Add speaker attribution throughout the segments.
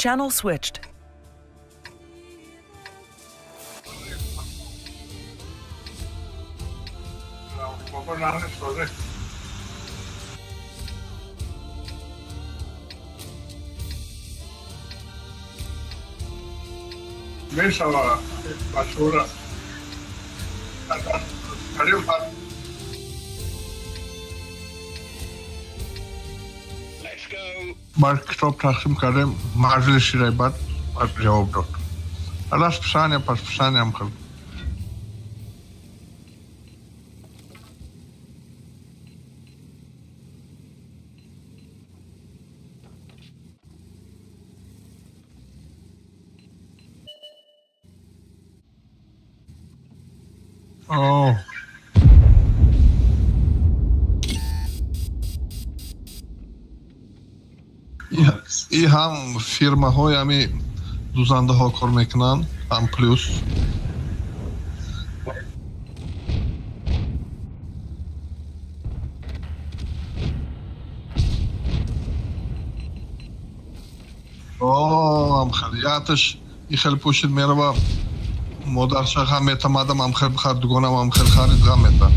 Speaker 1: Channel switched.
Speaker 2: Бар китоб тақсим кардем, маҷлиси баъд ҷавоб дод. Расписание, по расписаниям хел. О. И ҳам фирмаҳои ҳами дузандаҳо кор мекунанд, ҳам плюс. О, ам хел яташ и хел пӯшид мерава, модарша ғам мета, мадам ам хел бихар, дугонам ам хел харид, ғам мета.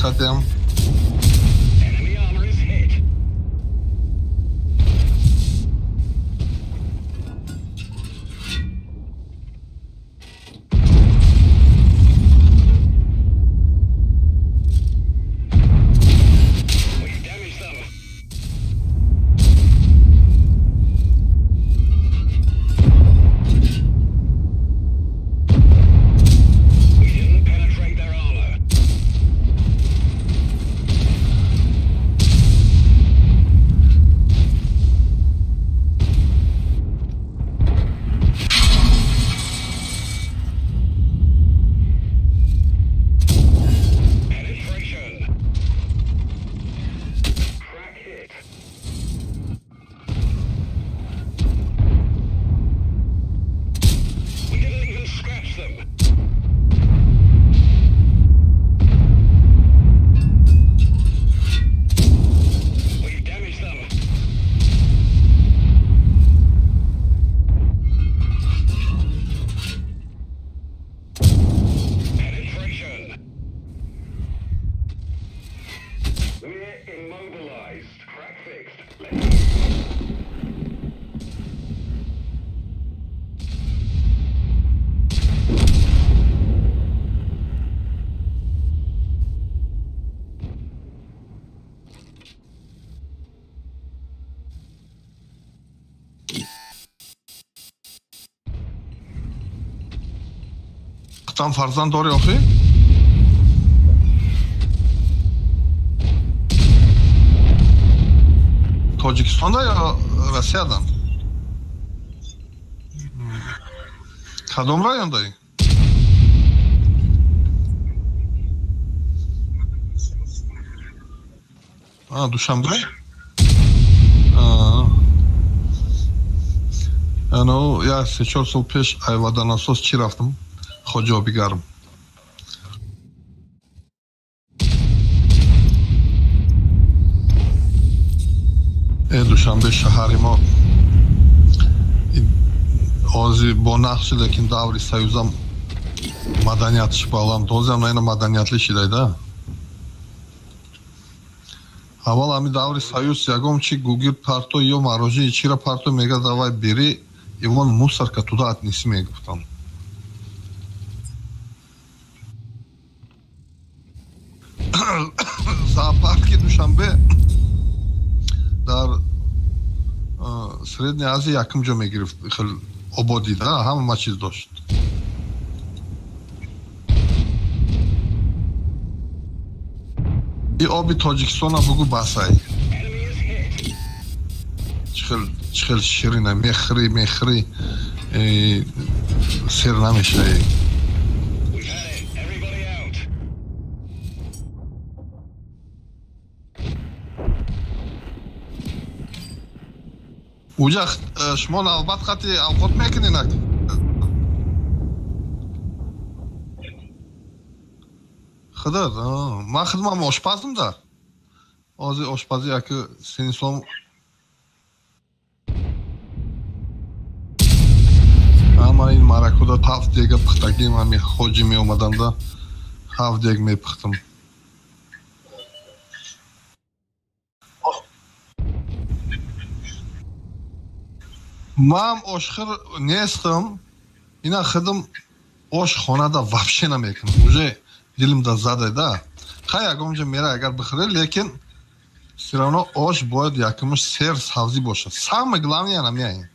Speaker 2: хатиам. Там фарзанд дорӣ охӣ? Тоҷикистонда ё Россиядан? Кадом райондаи? Душанбе? Ну, я 3-4 сол пеш айваданасос чӣ рафтам? Хоҷа бигарм. Душанбе шаҳари мо ози бо нақши, лекин даври союзам маданиятш баланд, ҳозиам на ина маданиятли шидайда. Аввал ҳами даври союз ягон чи гугир парто ё марожи чира парто мега давай бери ивон мусорка туда отнеси мегуфтам. Зоопарки Душанбе дар Средняя Азия якум ҷо мегирифт, хел ободӣ да, ҳама чиз дошт. И оби Тоҷикистона бугу басай. Чихел ширина, мехри, мехри, сер намешавӣ. Уҷа шумо навбат хати авқот мекунед? Худат, ман худмам ошпазм да. Ҳозир ошпазӣ яки синислом ҳама ин маракуда ҳафт дега пухтагим, ҳами хоҷи меомаданда ҳафт дег мепухтам. Ман ошхӯр нестам, ина худам ош хонада вообще намекунам. Уже дилимда задай да. Хай ягон ҷо мера агар бихӯре, лекин всё равно ош бояд якумаш сер сабзӣ бошад. Самое главное намеяем.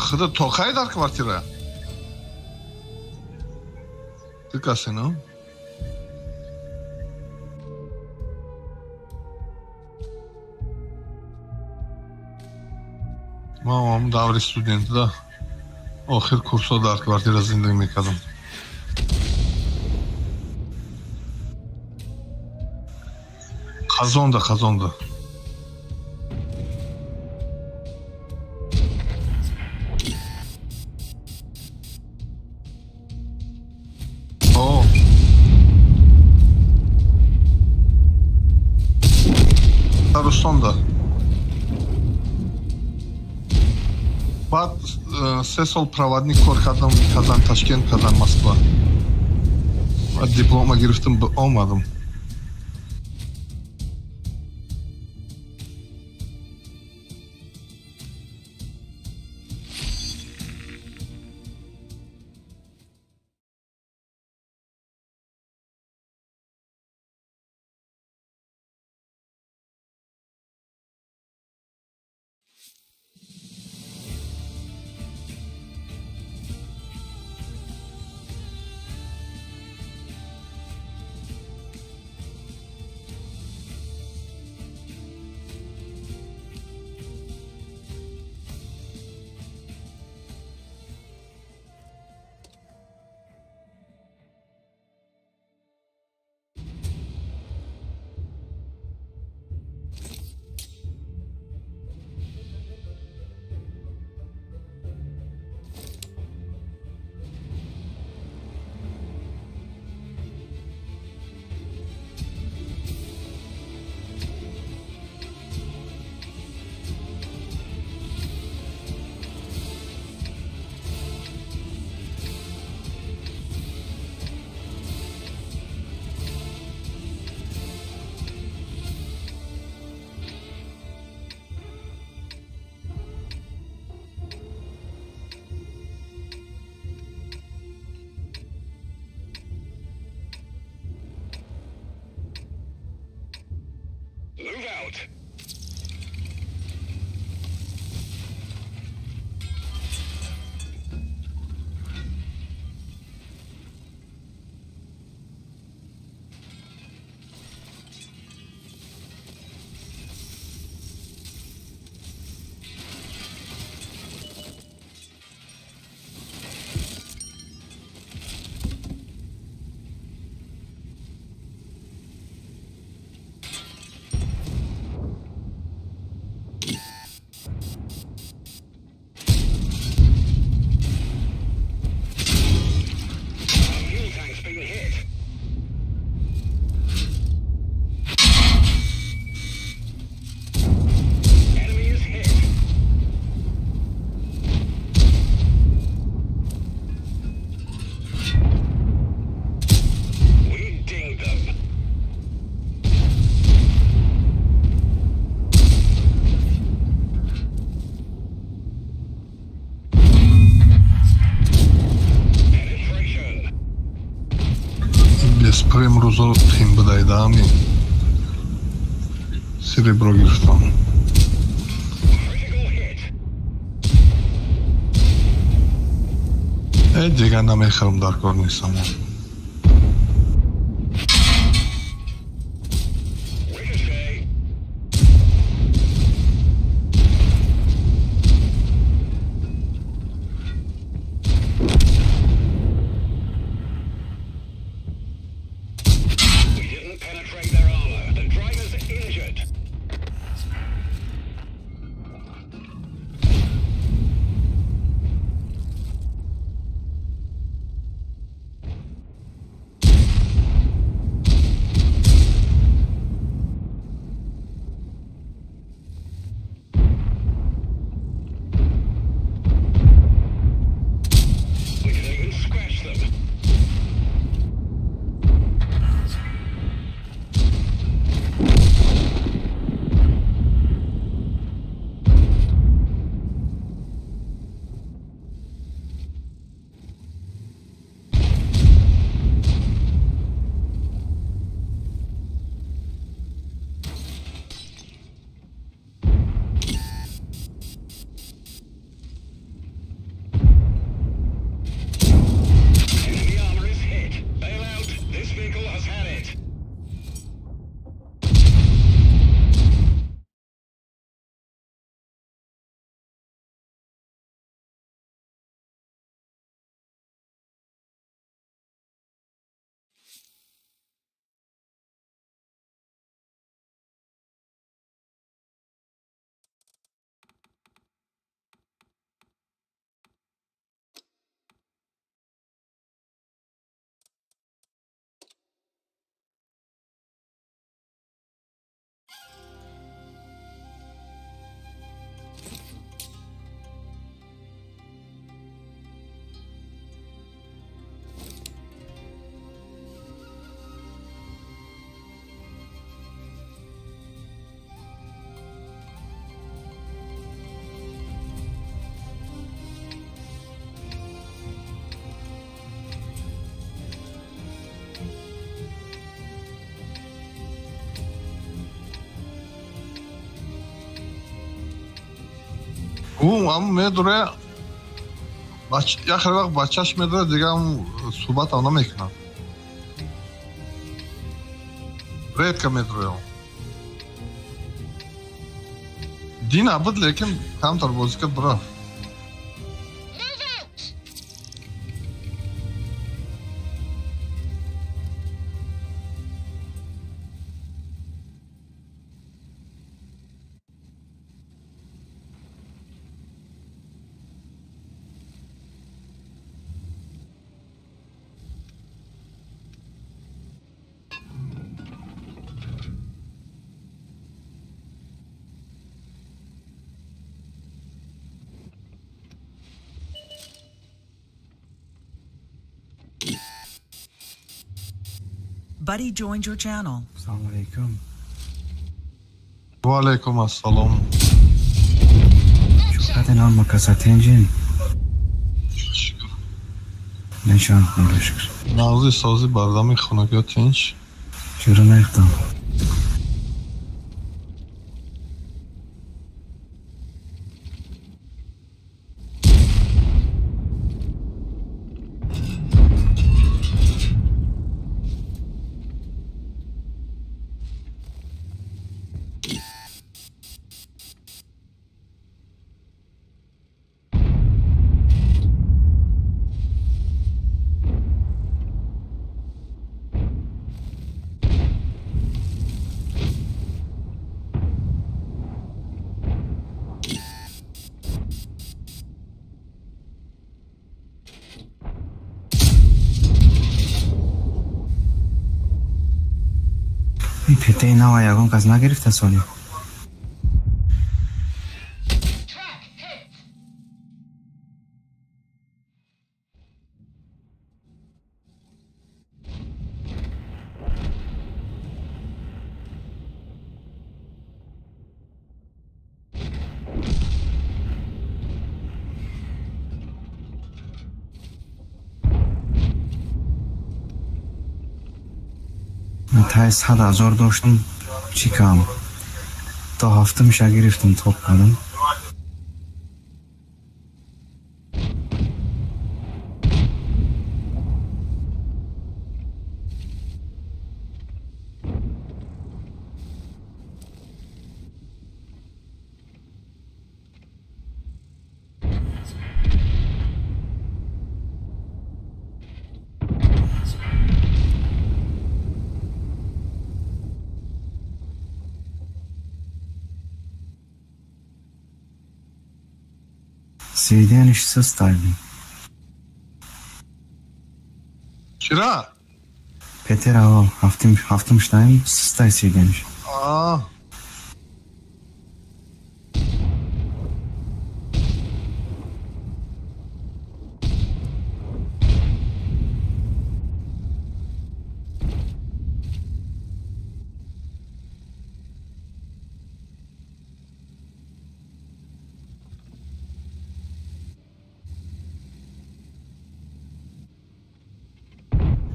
Speaker 2: Худо тоқай дар квартира. Ту касе, ну? Ман даври студентда охир курсо дар квартира зиндагӣ мекардам. Қазонда, Қазонда. О. Рустонда. Баъд 3 сол проводник кор кардам, Казан, Ташкент, Казан, Москва. Баъд диплома гирифтам, омадам.
Speaker 3: Move out.
Speaker 2: Имрӯзо тим будаидаами серебро гирифтам. Э, дигар намехӯрам, дар кор нестам. Ӯ ам медуре, як хеле вақт бачаш медуре, дига ам суҳбатам намекунам. Редко медуре. Дина буд, лекин камтар бозӣ кард, бирафт.
Speaker 1: Buddy joined your channel.
Speaker 3: Assalamu alaikum.
Speaker 2: Wa alaikum assalam.
Speaker 3: Чуқадин макасатенҷин. Нешон худо шукр.
Speaker 2: Нағзи сози бардами хонагиё тинч.
Speaker 3: Чаро наихтам? Петаи нава ягон кас нагирифта соли? Тай 100,000 доштам, чӣ кам? То ҳафтумша гирифтам, топ кардам. Сведяниш состави.
Speaker 2: Чира?
Speaker 3: Петер ава, ҳафтум штайм систай сведяниш.
Speaker 2: А.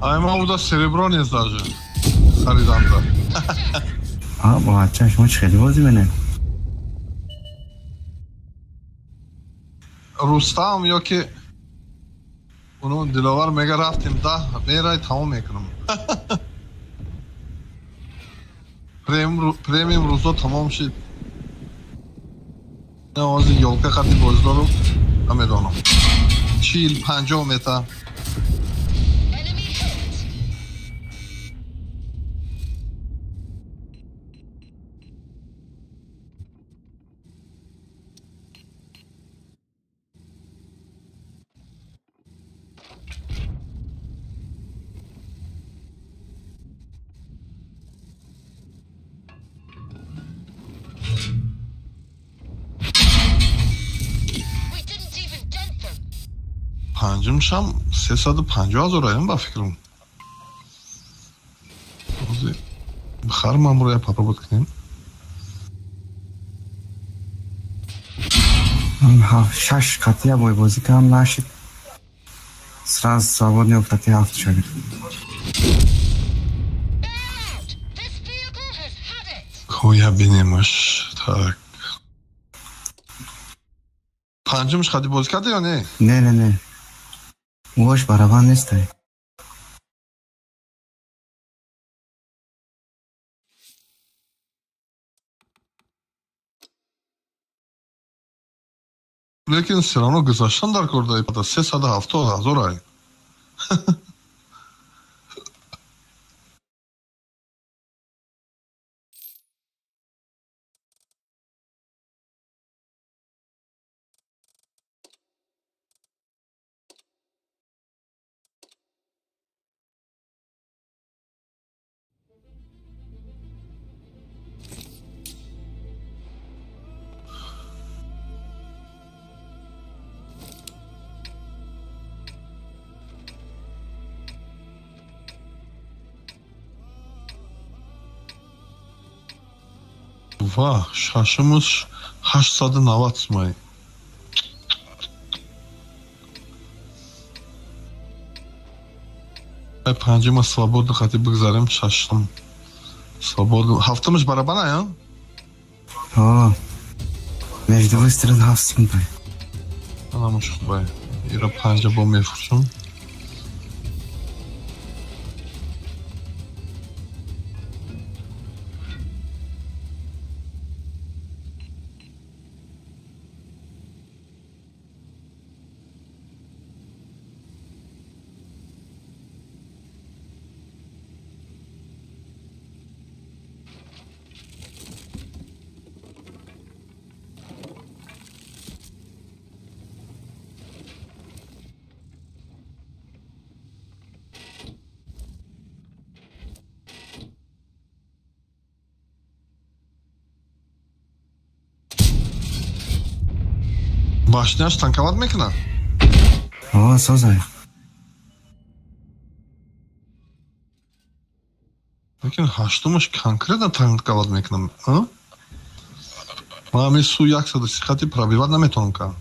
Speaker 2: Ай, ма уда серебро нест даже. Хариданда.
Speaker 3: А, бо ача шумо чӣ хеле бозӣ мене?
Speaker 2: Рустам ё ки уну Диловар мега рафтем да мерай тамом мекунам. Премиум рӯзо тамом шид. Не ҳозир ёлка қати бозӣ дорум, намедонам. 40-50 мета. Панҷумшам 350,000 аем ба фикрам. Бихар мамуро попробовать кунем.
Speaker 3: Шаш қатия бой бозӣ кардам, нашид. Сразу свободный қатия ҳафт шагирд.
Speaker 2: Коя бинемаш. Так. Панҷумш қади бозӣ карда ё не?
Speaker 3: Не, не, не. Ӯаш барабан нестай.
Speaker 2: Лекин всё равно гузаштан дар кор дай 370 000 ай. Ва шашумуш 890 сумай. Панҷума свободно хати бигзарем, шашум свободно. Ҳафтумаш барабан ая?
Speaker 3: Ҳо. Между выстрел 7 секунд.
Speaker 2: Анамуш хубай. Ира панҷа бо мефурӯшам. Башняш танковать мекунад?
Speaker 3: Ҳо, созай.
Speaker 2: Лекин ҳаштумаш конкретно танковать мекунам. Ман ҳамин су 130 хати пробивать наметавонам кард.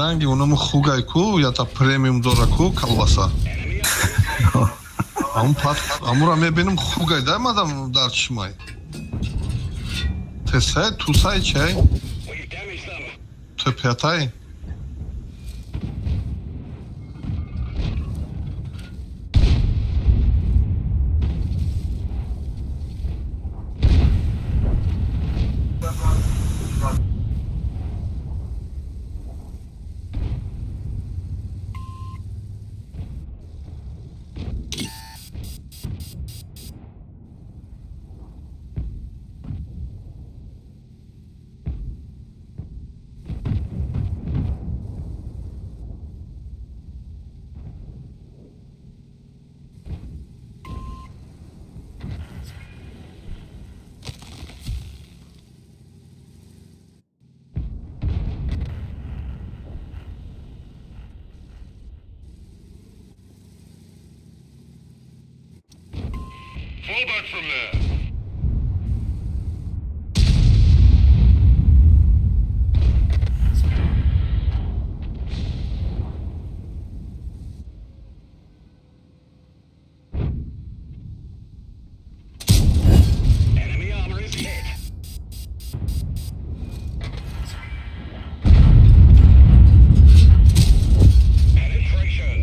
Speaker 2: Ранги оному хугай ку, ята премиум дора ку, колбаса. Амун пат, амура мебинам хугай да мадам дар чишмай. Тесай, тусай чай. Тепятай.
Speaker 4: Fall back from there. Enemy armor is hit. Penetration.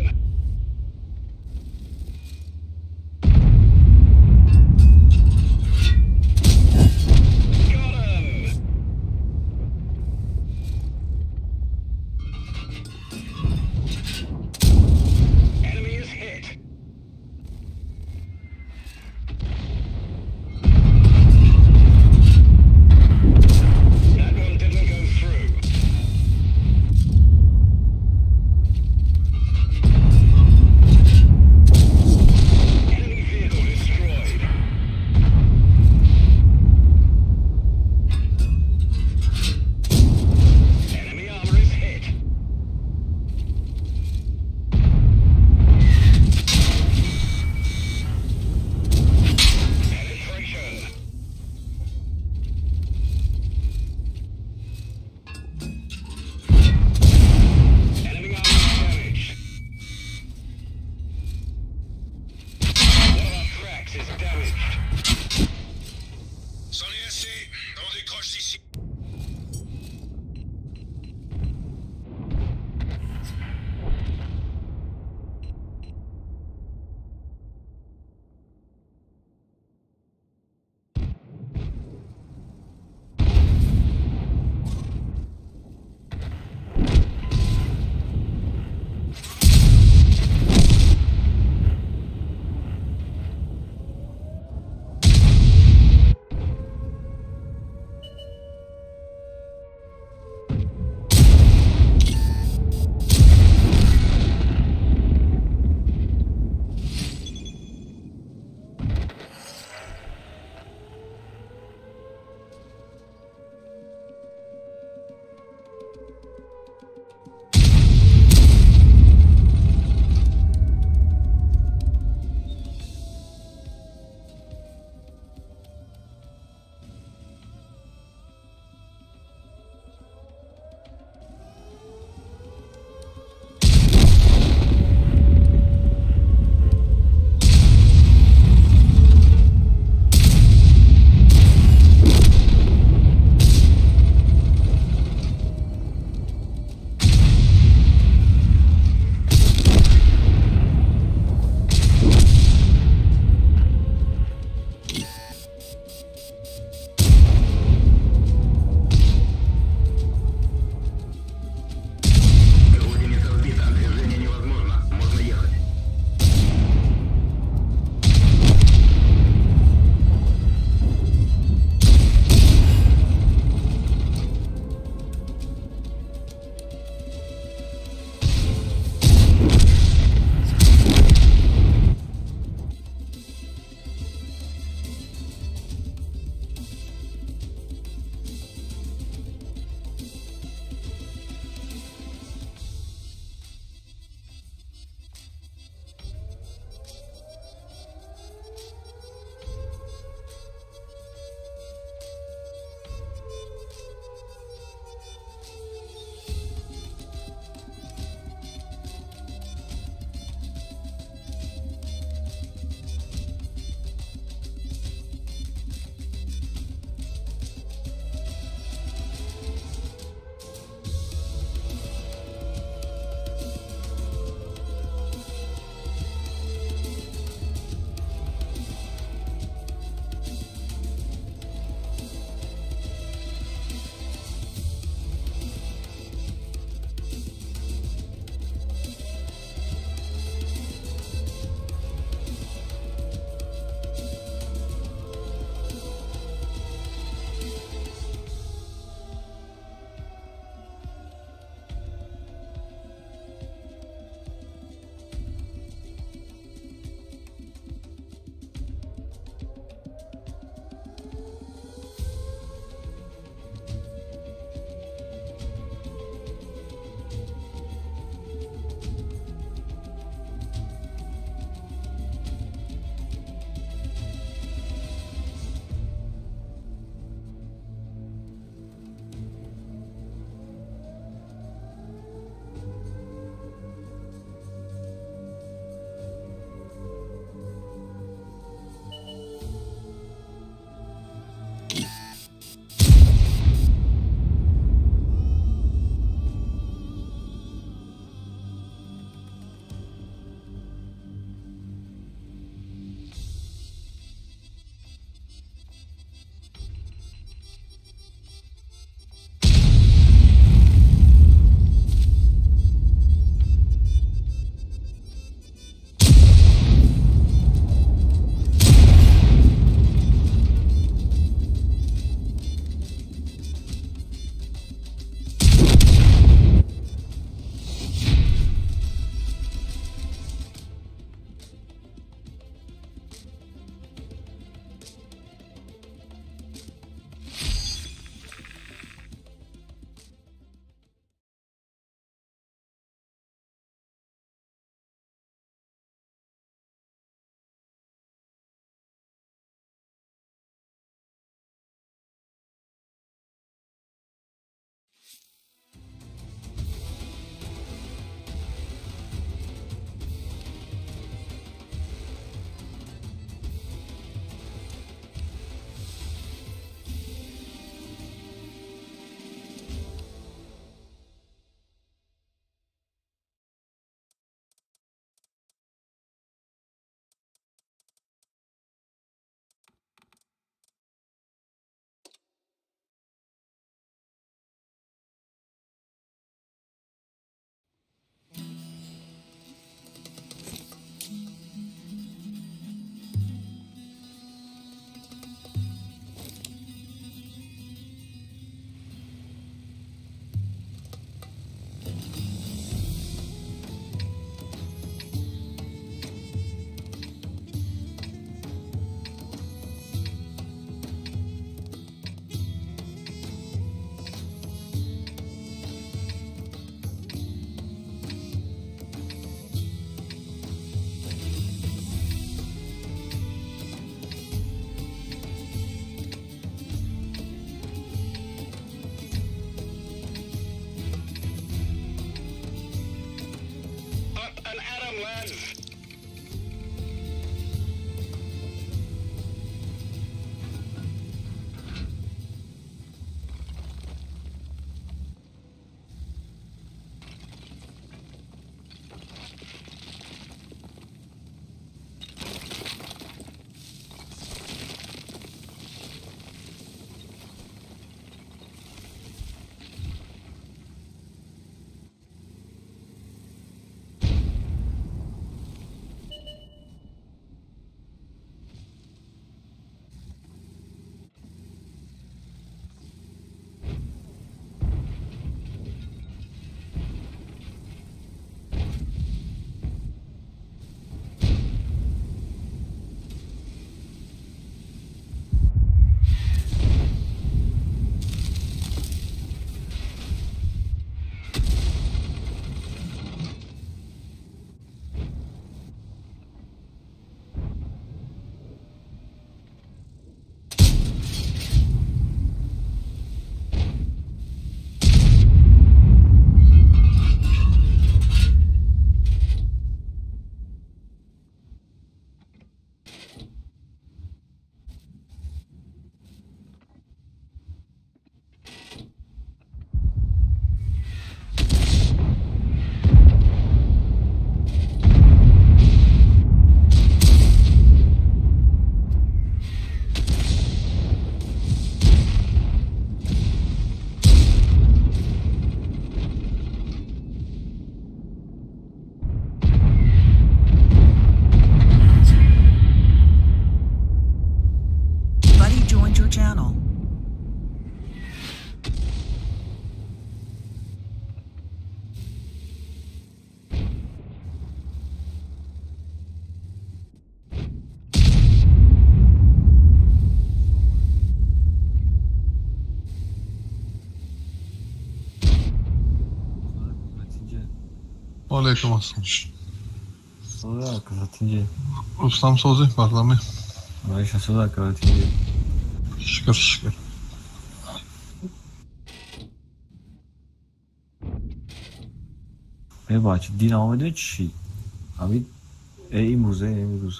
Speaker 2: Алейкум ассалом.
Speaker 5: Соза казатинҷи.
Speaker 2: Рустам сози бардами.
Speaker 5: Маиша соза казатинҷи.
Speaker 2: Шукр, шукр.
Speaker 5: Мебачи, дин омадӣ чӣ? Ами имрӯз, имрӯз.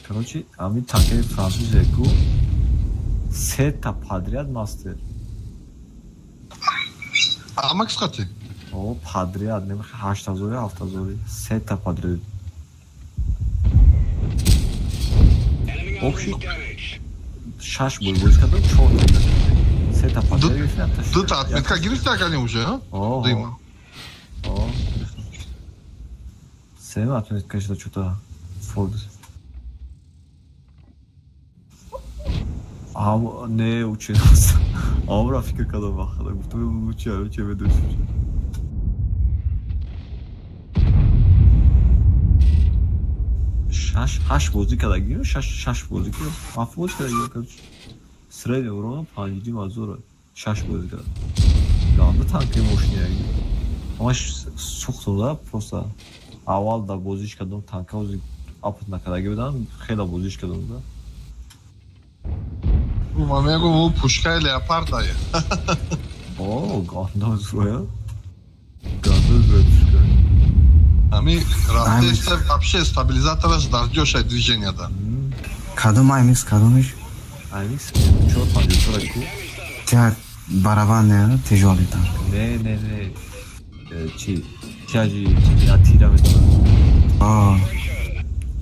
Speaker 5: Короче, ами танкери французе ку сета подряд мастер.
Speaker 2: Амакс қати?
Speaker 5: О, подряд, немихе 8000, 7000, сета подряд. Общий шаш бой бозӣ кардам, чор сета подряд гирифтам.
Speaker 2: Дута отметка гирифти акани уже, а?
Speaker 5: О,
Speaker 2: Дыма.
Speaker 5: О, гирифтам. Сема отметка шуда чё-то Форд. Ам не ученост. Амра фикр кардам вақт, гуфтам лучше, че медониш. Шаш ҳашт бозӣ кардагӣ, шаш бозӣ кардам. Ҳафт бозӣ кардагӣ, короче. Средний урон 5,5 ҳазор. Шаш бозӣ кардам. Ганда танки мошинаги. Ҳамаш сӯхтум да, просто аввал дар бозиш кардам, танка ҳозир апт накардагӣ будам, хеле бозиш кардам да.
Speaker 2: Ман мегӯм, ӯ пушкаи леопардае.
Speaker 5: О, ганда зӯя. Ганда зӯя пушка.
Speaker 2: Ами рафтеста вообще стабилизатораш дар ҷошай движенияда.
Speaker 3: Кадом аймикс, кадомиш?
Speaker 5: Аймикс 454 ку.
Speaker 3: Тя барабан не, тяжёлый танк.
Speaker 5: Не, не, не. Чи? Тяжи я тира метавонам.
Speaker 3: А,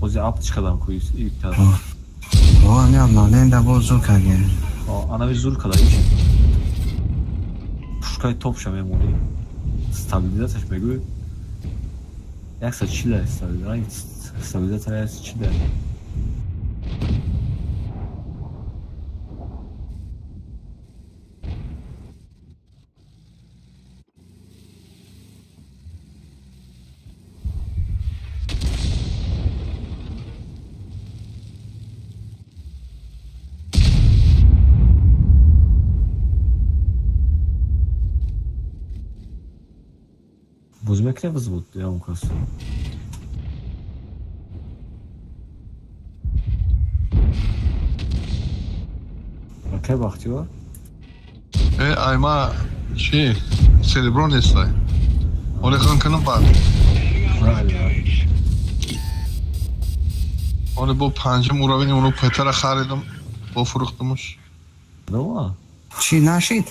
Speaker 5: Ҳозир аптиш кардам ку и та.
Speaker 3: О, ами обновление боз зур карге.
Speaker 5: О, анави зур карда ич. Пушкаи топша мемонӣ. Стабилизаташ мегӯй. 140 стабилизатор, стабилизатор 140. Бозӣ мекунем взвод, ягон кас. Акай Бахтиёр?
Speaker 2: Э, айма чи серебро нестай. Оле хан кунам баъд. Оле бо панҷум уровень уну петара харидам, бо фурӯхтамуш.
Speaker 5: Дома?
Speaker 3: Чӣ нашид?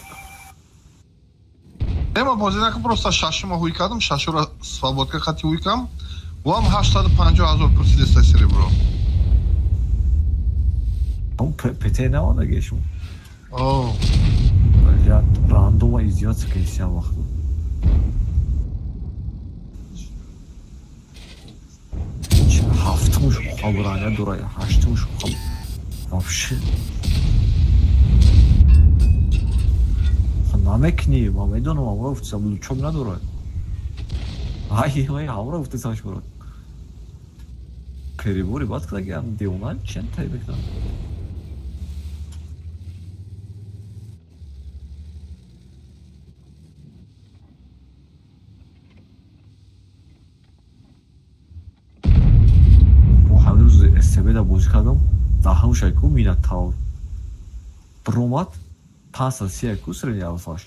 Speaker 2: Не, ман бозӣ накам, просто шашума ҳуй кардам, шашура свободка хати ҳуй кардам. Уам 850 000 пурсидеста серебро.
Speaker 5: Он ПТ наонагешум.
Speaker 2: О,
Speaker 5: Я рандома издеваться кайсям вақту. Ҳафтумуш хабрания дора, ҳаштумуш хаб. Вообще. Намекунӣ, ман медонам, ҳамро гуфтам, лучом надорад. Ай, ай, ҳамро гуфтам шумо. Перебори бад кардагиам, девона чанд тай мекунам. Мо ҳамин рӯз СТБ-да бозӣ кардам, даҳамшай ку Минотавр. Бромад 530 ку средний алфаш.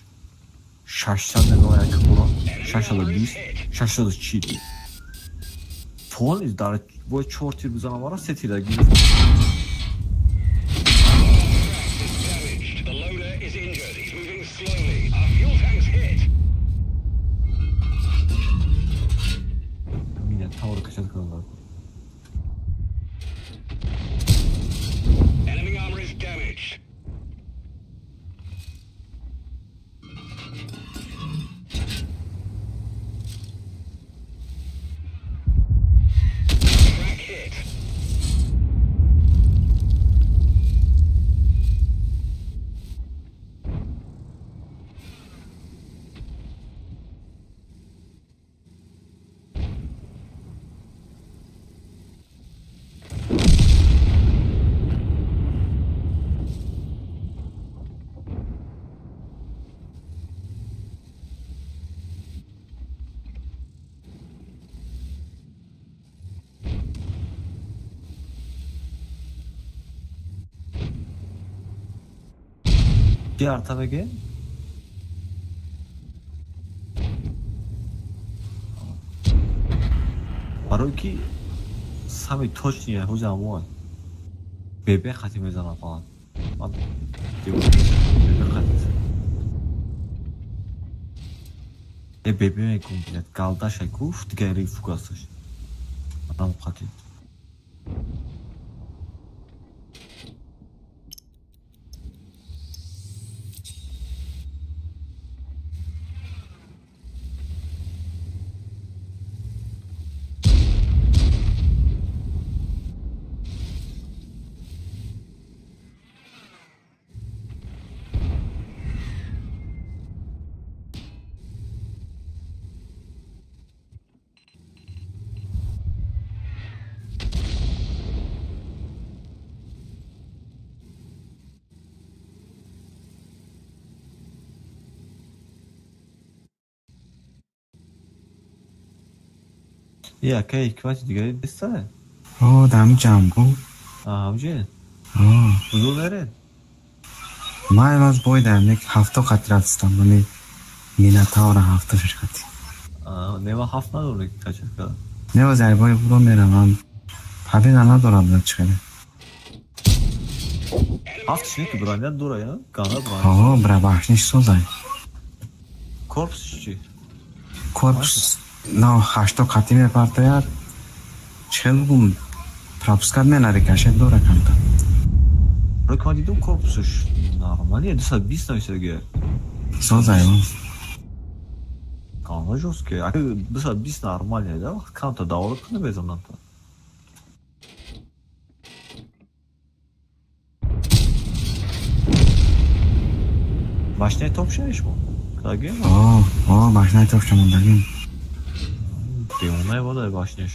Speaker 5: 600 нема як бура, 620, 640. Полный дар бояд чор тир бизанам, ара се тира гирифт.
Speaker 4: Damaged. The loader is injured. He's moving slowly. Our fuel tank's hit.
Speaker 5: Минотавр качать кардам.
Speaker 4: Enemy armor is damaged. Track hit.
Speaker 5: Ки арта меге? Барои ки самый точный ҳози ҳамон бебе хати мезанам фақат. Ман бебе хати. Э бебе мекун, блядь, галдаша гуфт, дигари фугасаш. Адам хати. Яка ҳикмати дигаре бистае?
Speaker 3: О, дар ҳамин ҷамъгоҳ.
Speaker 5: Ҳамҷе? Бузург меред?
Speaker 3: Ман имрӯз бойдам, як ҳафто қати рафтам, ами Минотавра ҳафто шаш қати.
Speaker 5: Нева ҳафт надорад ки качат карда?
Speaker 3: Нева зарбои буро меравам. Победа надорам дар чӣ хеле.
Speaker 5: Ҳафт шини ки броня дора, я? Гана броня.
Speaker 3: О, бра бахшниш созай.
Speaker 5: Корпус чӣ?
Speaker 3: Корпус на ҳашто қати мепартояд. Чӣ хел бугум пропускат менари кашет дора камта.
Speaker 5: Роки ман дидум корпусаш нормалия, 220 нависаги.
Speaker 3: Созай, о.
Speaker 5: Гана жёсткий. Ака 220 нормалия, да? Вақт камта давра кунӣ безанам та. Машинаи топ шавиш мо? Каги?
Speaker 3: О, о, машинаи топ шамондагим.
Speaker 5: Девонаи вода башняш.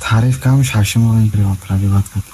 Speaker 3: Тариф кам шашим пробивать кард.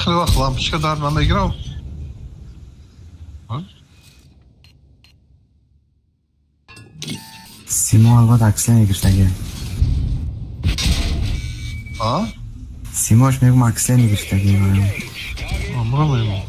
Speaker 2: Хеле вақт лампочка дар намегирам.
Speaker 3: Симо албат аксле мегирифтаги.
Speaker 2: А?
Speaker 3: Симош мегум аксле мегирифтаги.
Speaker 2: Амра мегум.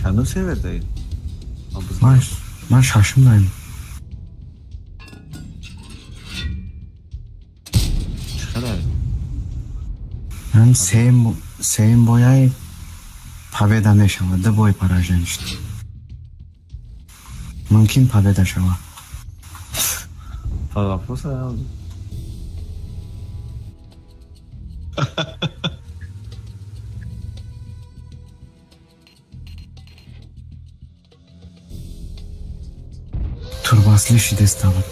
Speaker 5: Чандум сервер даед?
Speaker 3: Ман шашум даем.
Speaker 5: Чӣ хеле?
Speaker 3: Ман сеюм бояй победа мешавад, ду бой поражение шуд. Мумкин победа шавад.
Speaker 5: По вопросу
Speaker 3: Турбасли шидеста буд.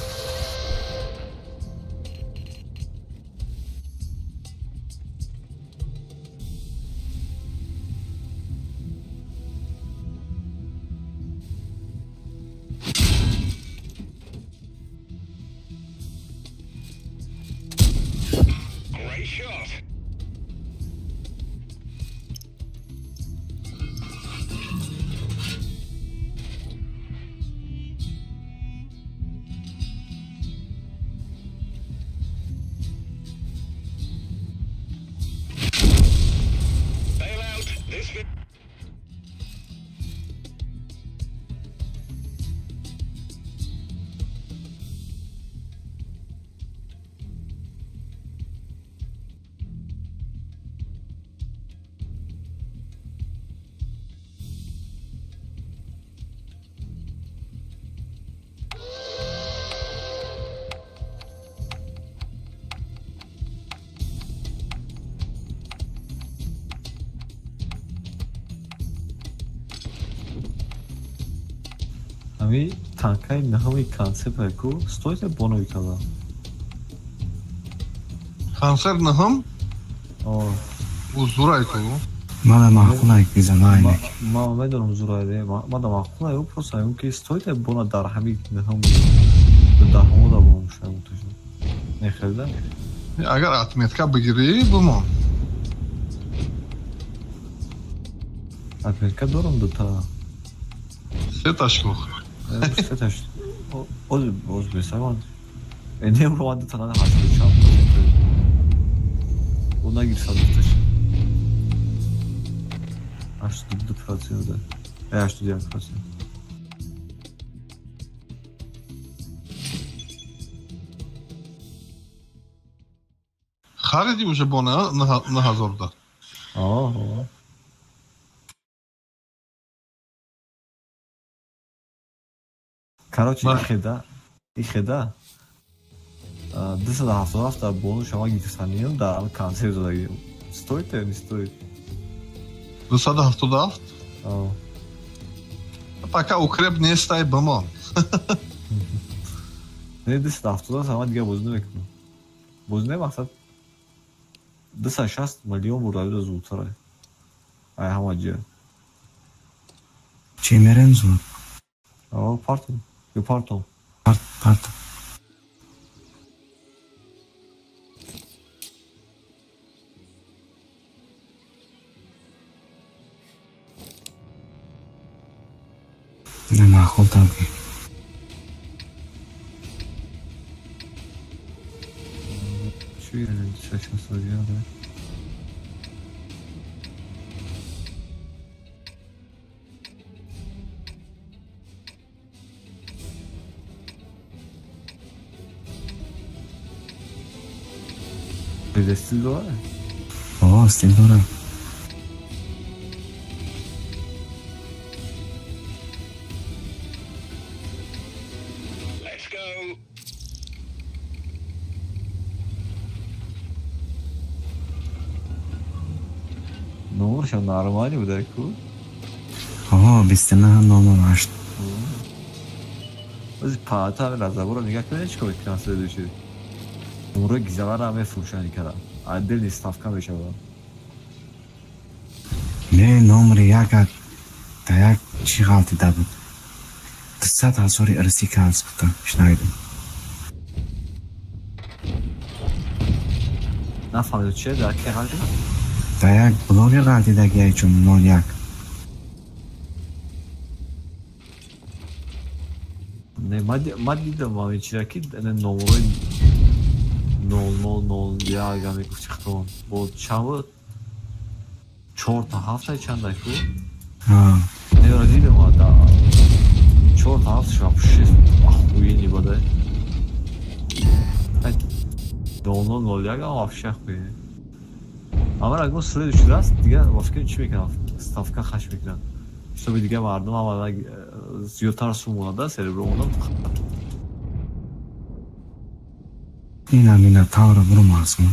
Speaker 5: Ами танкаи наҳами концепт ку стоит бонови кала.
Speaker 2: Концепт наҳам?
Speaker 5: О.
Speaker 2: У зурай ку.
Speaker 3: Мана маъқулай бизанай.
Speaker 5: Ма медонам зурай, мада маъқулай, у просто ам ки стоит бона дар ҳами наҳам даҳмо да бон шам тушо. Не хелда?
Speaker 2: Агар отметка бигирӣ бимон.
Speaker 5: Отметка дорам дута.
Speaker 2: Сеташ ку.
Speaker 5: Сеташ. Оз оз бесаван. Не урван дута на ҳашту чанд. Она гирсад дуташ. 82% да. 81%.
Speaker 2: Хариди уже бона на ҳазорда.
Speaker 5: О. Короче, ихеда. 277 бонус шама гирифтанием дар концерт задагием. Стоит или не стоит?
Speaker 2: 277?
Speaker 5: О.
Speaker 2: Пока укреп нестай бимон.
Speaker 5: Не 277 ама дига бозӣ намекунам. Бозӣ не мақсад 260 миллион бурда зудтар. Ай ҳама ҷо.
Speaker 3: Чӣ мерем зуд?
Speaker 5: О, партом. Ё партом.
Speaker 3: Партом. Не маъқул табги.
Speaker 5: Чӣ 261, да? Стил дора?
Speaker 3: О, стил дора.
Speaker 5: Номершам нормалӣ буда ку?
Speaker 3: О, 29 00 8.
Speaker 5: Ози паата ҳами разаборо нигаҳ кунед, чӣ кор мекунам следующий. Номерҳои гизавара мефурӯшанд кара. Отдельный ставка мешавад.
Speaker 3: Не, номери як да як чӣ ғалтида буд. 200 ҳазори ирсӣ калс буда, шунавидам.
Speaker 5: Нафаҳмидам чия, дар ки ғалтида?
Speaker 3: Да як блогер ғалтидагия чун 01.
Speaker 5: Не, ма дидам ҳамин чиза ки номерҳои 0001 ами гуфти хитон. Бо чанд буд? 4 та 7 чанда ку?
Speaker 3: Ҳа.
Speaker 5: Не, 0001 ам вообще хуй. Ама агар следующий раз дигар вообще чӣ мекунам? Ставка хаш мекунам. Чтобы дигар мардум ама зиёдтар сум монада, серебро монда.
Speaker 3: Ина мина тавра бурмасм.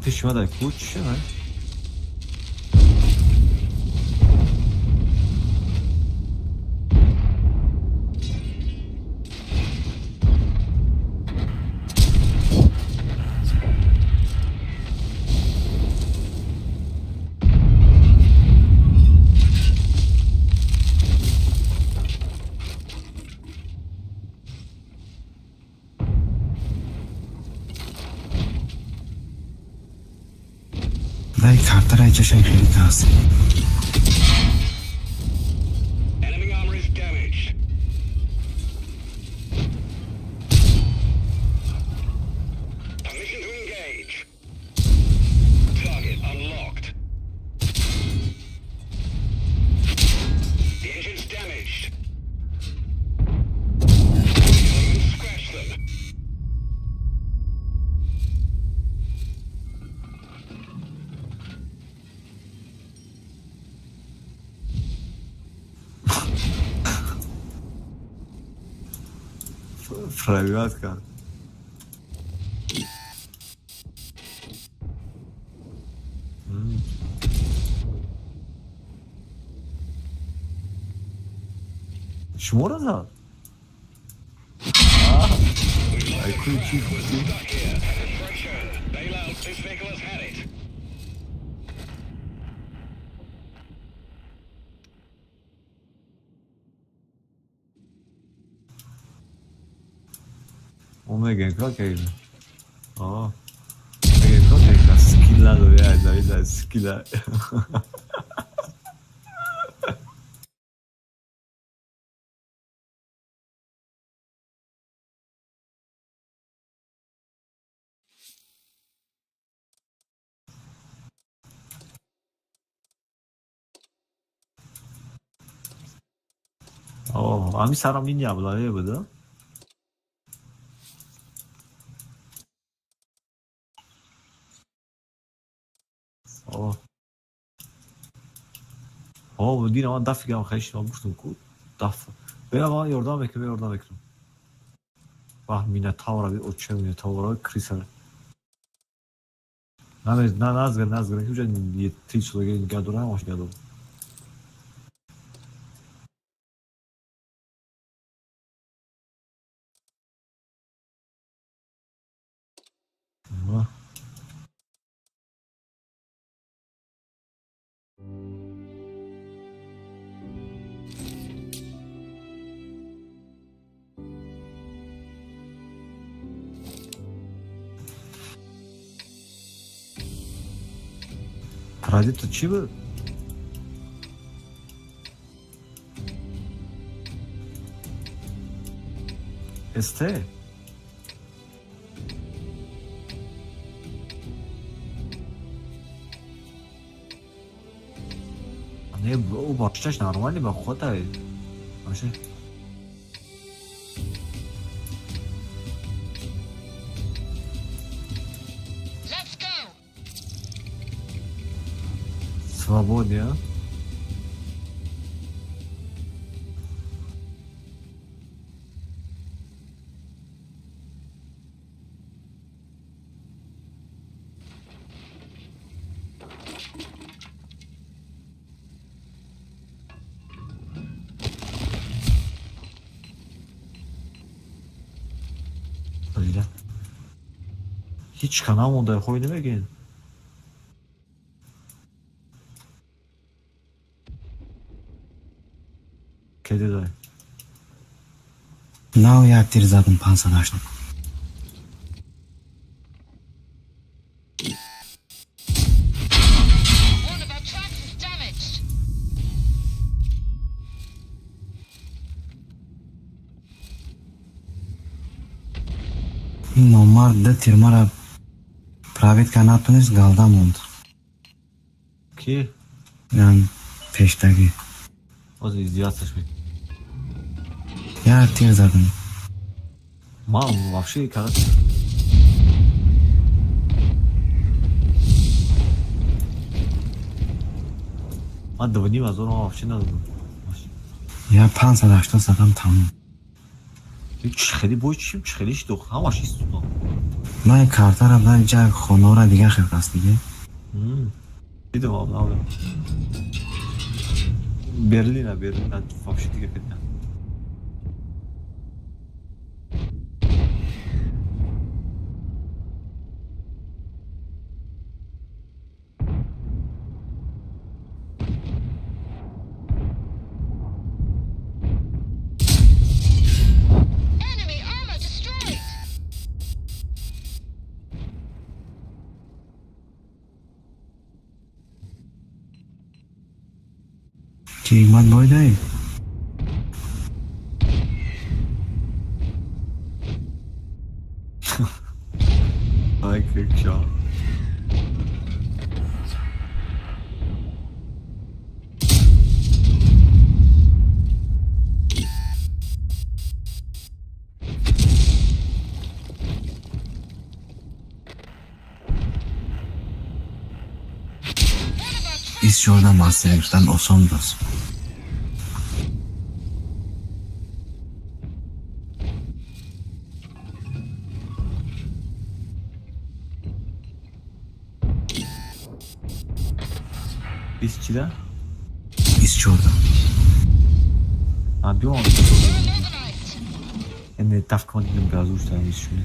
Speaker 5: Пешмадай куч, не?
Speaker 4: Enemy armor is damaged. Permission to engage. Target unlocked. The engine's damaged. Scratch them.
Speaker 5: Пробиватка. Шумора зад? Омега, как это? О, как это? Скилла, да, скилла. О, ами сарам миня була, не буда? О, о, дина ман даф гам хеш ман гуфтам ку даф. Бера ман ёрдам мекунам, ёрдам мекунам. Вах мина тавра би оче мина тавра криса. На на назгар назгар ки уҷа три чилоге гадора маш гадор. Традиция чӣ буд? СТ? Не, ӯ бачаш нормалӣ ба худай. Баша. Свободен, а? Бля. Ҳеҷ канал монда хой намегин. Кеди
Speaker 3: Нав як тир задам 508. Ин номард ду тир мара правитка натунист, галда монд.
Speaker 5: Ки?
Speaker 3: Ян пештагӣ.
Speaker 5: Ҳозир издеваться мекунӣ.
Speaker 3: Як тир задам.
Speaker 5: Ман вообще кара ман дувним азор ман вообще надодам.
Speaker 3: Я 580 задам, тамом.
Speaker 5: Хеле бой чим хеле шидох ҳамаш истудам.
Speaker 3: Ман картара дар ҷа хонора дигар хел аст диге.
Speaker 5: Дидам ам Берлина Берлина вообще дигар хел.
Speaker 3: Ки ман бой даем?
Speaker 5: Ай, кричал.
Speaker 3: Из чорда мастер гирифтан осон буд.
Speaker 5: Из чида?
Speaker 3: Из чорда.
Speaker 5: А, биём. Не тавкон дидам газуш там из чорда.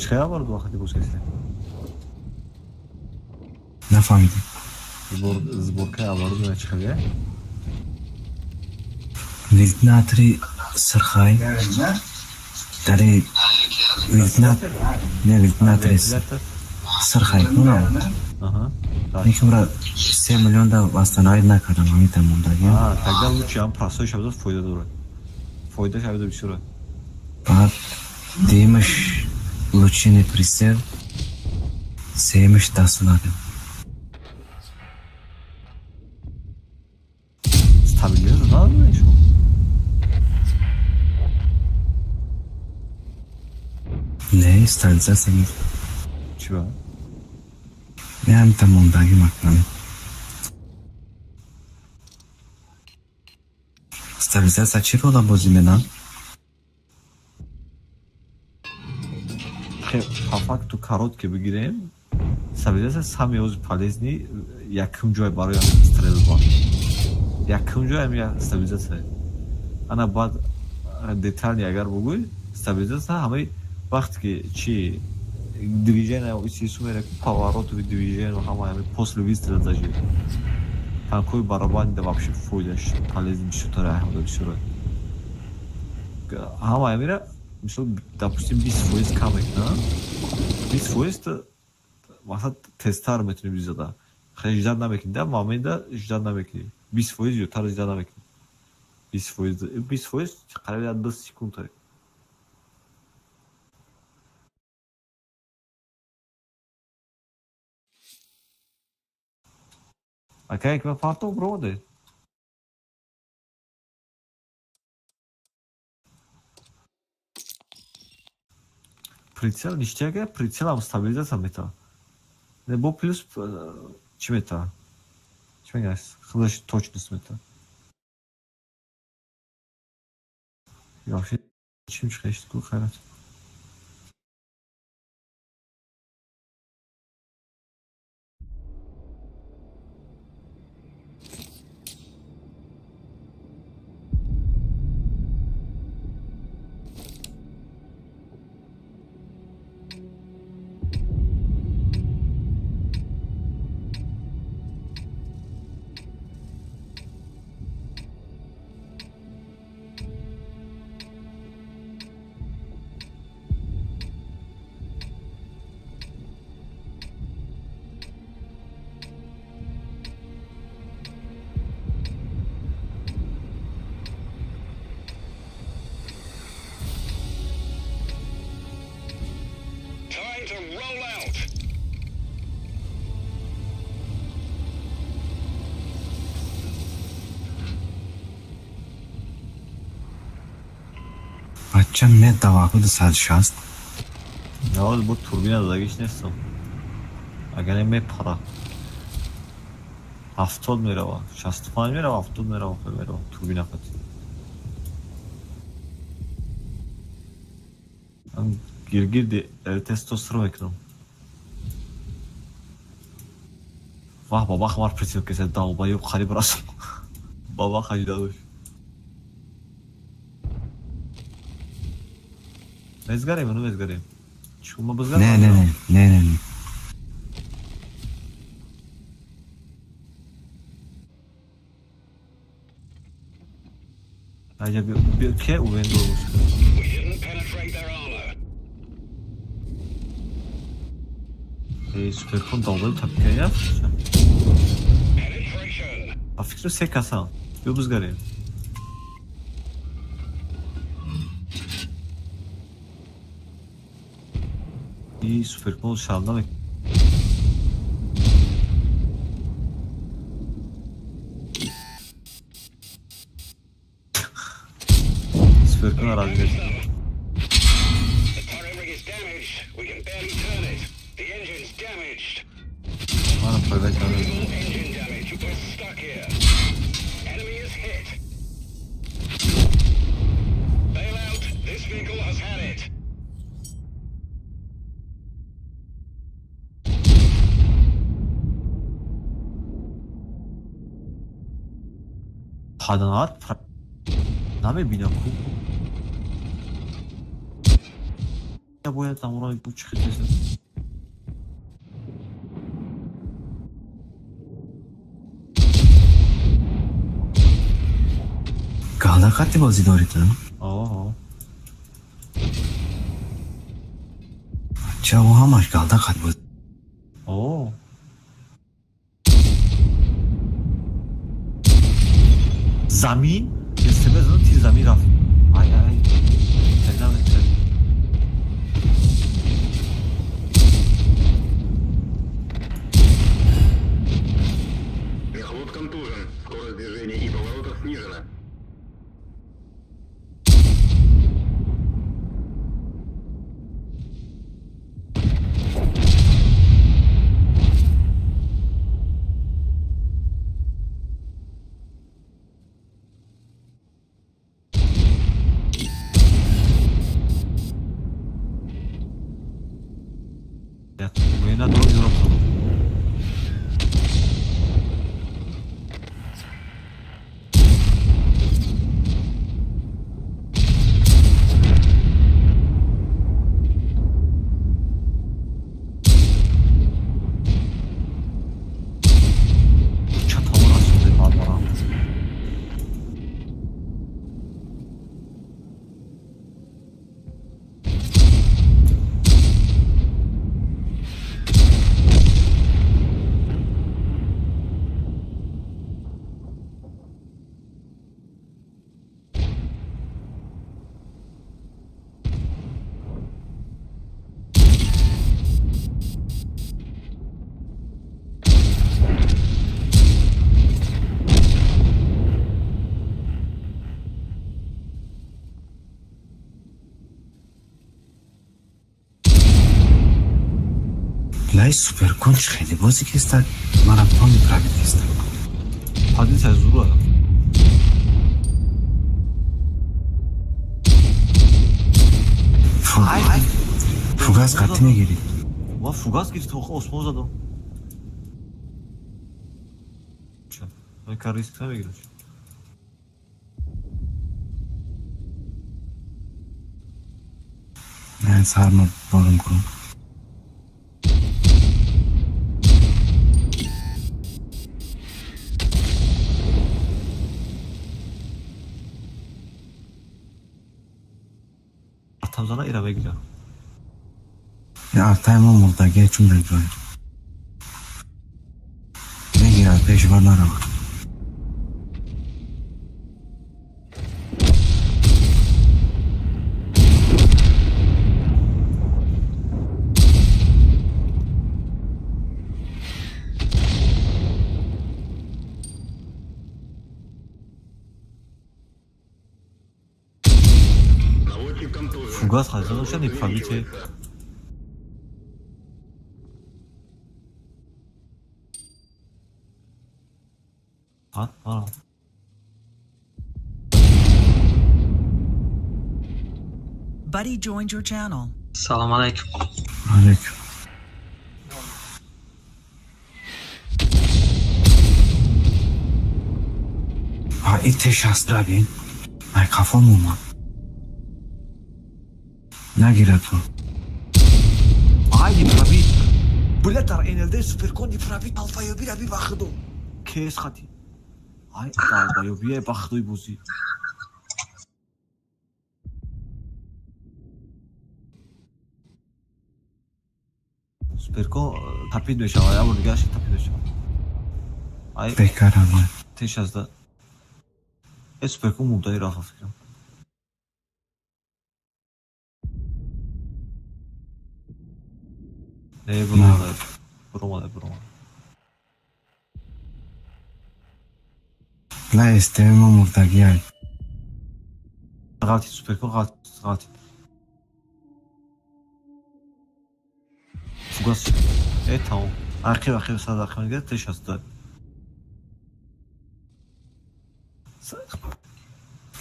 Speaker 5: Чӣ бор вақти боз кардем?
Speaker 3: Нафаҳмидем.
Speaker 5: Сборкаи оборудование чӣ хеле?
Speaker 3: Вентилятори сирхай. Дари вентилятор, не вентилятори сирхай кунам. Лекин 3 миллион да восстановить накардам, ҳамин мондаги.
Speaker 5: А, тогда лучше ҳам простой шавад, фоида дорад. Фоида шавад бисёр.
Speaker 3: Баъд дуюмаш лучини прицел, сеюмаш дасту надем.
Speaker 5: Стабилизатор надодем шумо?
Speaker 3: Не, стабилизатор нест.
Speaker 5: Чӣ ба?
Speaker 3: Не, ҳамита мондагӣ макунам. Стабилизатсия чӣ рола бозӣ медам?
Speaker 5: По факту короткий бигирем, стабилизация самый ози полезный якум ҷой барои стрельба. Якум ҷой ҳам стабилизация. Ана баъд детали агар бугӯй, стабилизация ҳамаи вақте ки чи движение исису мере повороту движение ҳама ҳами после выстрела даже танкои барабани да вообще фоидаш полезный бисёртар ҳамада бисёр. Ҳама ҳамира мисол допустим 20% кам мекунад, 20% масалан тезтар метавонӣ бизада. Хеле ждать намекунӣ, да момента ждать намекунӣ. 20% зиёдтар ждать намекунӣ. 20%, 20% қариб 2 секунд. Акай ки фартов бромаде. Прицел ништяк, прицелам стабилизация мета. Не бо плюс чӣ мета? Чӣ мегӯяш? Худаш точность мета. Вообще чим чиқашт ку хайрат.
Speaker 3: Бача медава ку 260.
Speaker 5: Навоз бо турбина задагиш нестам. Агар не мепара. 70 мерава, 65 мерава, 70 мерава, мерава турбина қати. Ам гиргирди РТ-100 сыр мекунам. Вах, бабах мар прицел кесе долбоёб қариб расом. Бабах аждадош. Мезгарем, ну мезгарем. Чума бизгарем?
Speaker 3: Не, не, не, не, не, не.
Speaker 5: Аҷа биё ке увендо Эй, суперкон долбоёб тапкая? А фикру се касан. Биё бизгарем. И суперкон шалда мек. Суперкон разгар. Мана пайда кардам. Паданат намебинам ку. Я бояд амуро бу чӣ хел.
Speaker 3: Галда хати бозӣ дорӣ ту?
Speaker 5: Оҳо.
Speaker 3: Ча ӯ ҳамаш галда хат бозӣ.
Speaker 5: О. Замин? СТБ зада тир замин рафт. Ай ай. Телеграм телеграм.
Speaker 4: Мехвод контужен. Скорость движения и поворота снижена.
Speaker 3: Лай суперкон чӣ хеле бозӣ киста, мара пони правит киста.
Speaker 5: Позиция зура.
Speaker 3: Фугас қатӣ мегирӣ.
Speaker 5: Ва фугас гирифт, охо осмон задам. Ча, ман кар риск намегирам.
Speaker 3: Не, сарма борам кун.
Speaker 5: Артамзана ира мегирам.
Speaker 3: Артаи мо мурдагие чун дар ҷой. Мегирад, пеш бар наравад.
Speaker 5: Фугас хазида не пробитие. А? А.
Speaker 1: Buddy joined your channel.
Speaker 6: Салам алейкум.
Speaker 3: Алейкум. А и Т-62 бин. Ай қафом омад. Нагирад ту.
Speaker 5: Ай не пробит. Бля, дар НЛД суперкон не пробит. Алфаёби раби бахду. Кес хати. Ай, долбоёби бахдуи бозӣ. Суперкон тапид мешавад, як бор дигараш тапид мешавад. Ай,
Speaker 3: бекарам.
Speaker 5: Т-62. Э, суперкон мурдаи рафт фикрам. Не, буромада. Буромада, буромада.
Speaker 3: Бля, СТМ мурдагиай.
Speaker 5: Ғалтид, суперкон ғалтид, ғалтид. Фугас. Э, тамом. Ақиб, ақиб, сад ақиб мегирад, Т-62.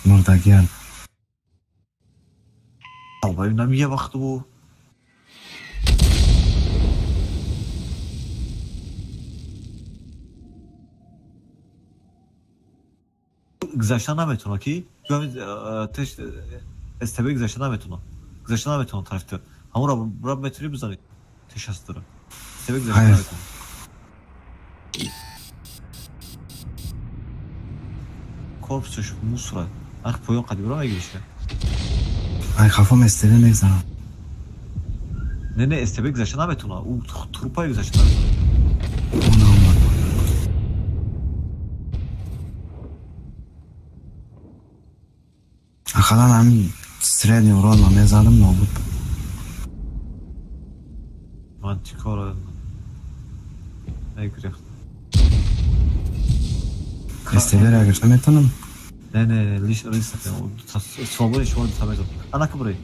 Speaker 3: Мурдагиан.
Speaker 5: Долбоёб намия вақту бу. Гузашта наметавонад ки СТБ гузашта наметавонад. Гузашта наметавонад тарафи ту. Ҳамонро бра метавонӣ бизанӣ. Т-62. СТБ гузашта наметавонад. Корпусаш мусора. Ах поён қади бра мегириш.
Speaker 3: Ай хафом СТБ мезанам.
Speaker 5: Не, не, СТБ гузашта наметавонад. Ӯ трупай гузашта наметавонад.
Speaker 3: Она омад. Ақаллан ҳамин средний урон мезадам, нобуд.
Speaker 5: Ман чӣ кор мегирифт?
Speaker 3: СТБ-ро гирифта метавонам?
Speaker 5: Не, не, не, лиш лиш свободи шумо дута мезад. Анака бурӣ.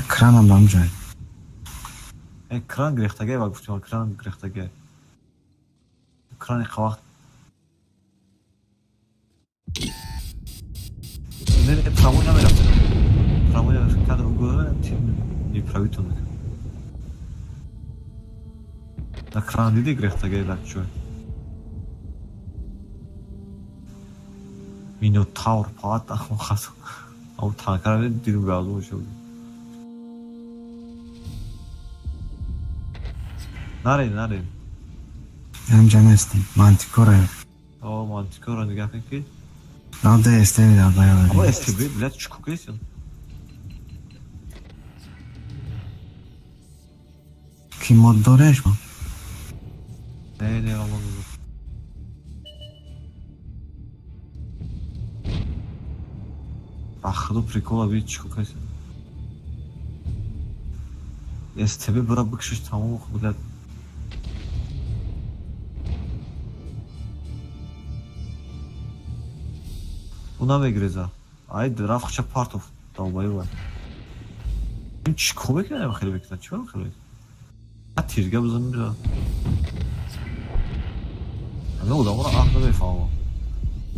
Speaker 3: Кранам дар ҷай.
Speaker 5: Э, кран гирифтагай ва гуфтем, кран гирифтагай. Крани қавақт. Не, не, правой намерафт. Правой намерафт. Кадр угол тим неправитон мекард. На кран диди гирифтагай лакчӯ. Минотавр палат ахм хас. Ам танкара дидум газу шуд. Наред, наред.
Speaker 3: Ҳамҷа нестем. Мантикора.
Speaker 5: О, мантикора нигаҳ кун ки.
Speaker 3: Надо СТБ дар баяд.
Speaker 5: Ама СТБ, блядь, чӣ кукесен?
Speaker 3: Ки мод дореш?
Speaker 5: Не, не, мод надорам. Ахду прикола би чӣ кукесен? СТБ бара бикшиш тамом, блядь. Ӯ намегиреза. Ай, рафт хча партов долбоёб. Ин чӣ кор мекунад, хеле мекунад, чӣ кор хеле? А тирга бизан мира. Ҳамин одаморо аҳ намефаҳмам.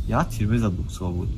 Speaker 5: Як тир мезад буксова буд.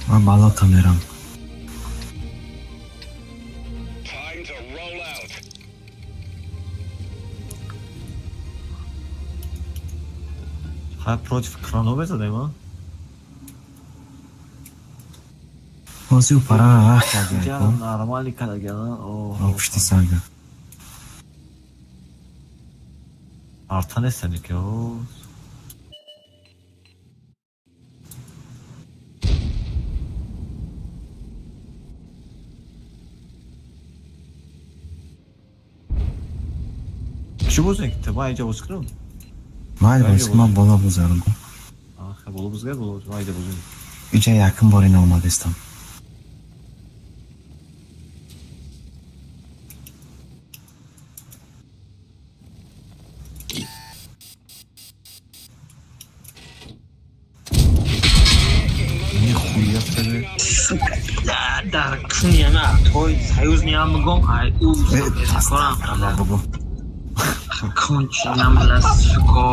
Speaker 3: Ман балота мерам.
Speaker 4: Time to roll out.
Speaker 5: Хай против крано безадем, а?
Speaker 3: Ҳозир упара вақт
Speaker 5: Ҷа нормали кадагана. О,
Speaker 3: пушти санга.
Speaker 5: Арта нестани ки, о. Чӣ бозӣ ки ман инҷа боз кунам?
Speaker 3: Майли боз ман боло бузарам.
Speaker 5: Аха, боло бузгар, боло, ман инҷа бозӣ.
Speaker 3: Инҷа якум бор ина омадистам.
Speaker 5: Нихуя себе.
Speaker 6: Сука, дар куни ана той союз ниам мегом, ай у
Speaker 3: Астағфируллоҳ бугу.
Speaker 6: Конченам, бля, сука.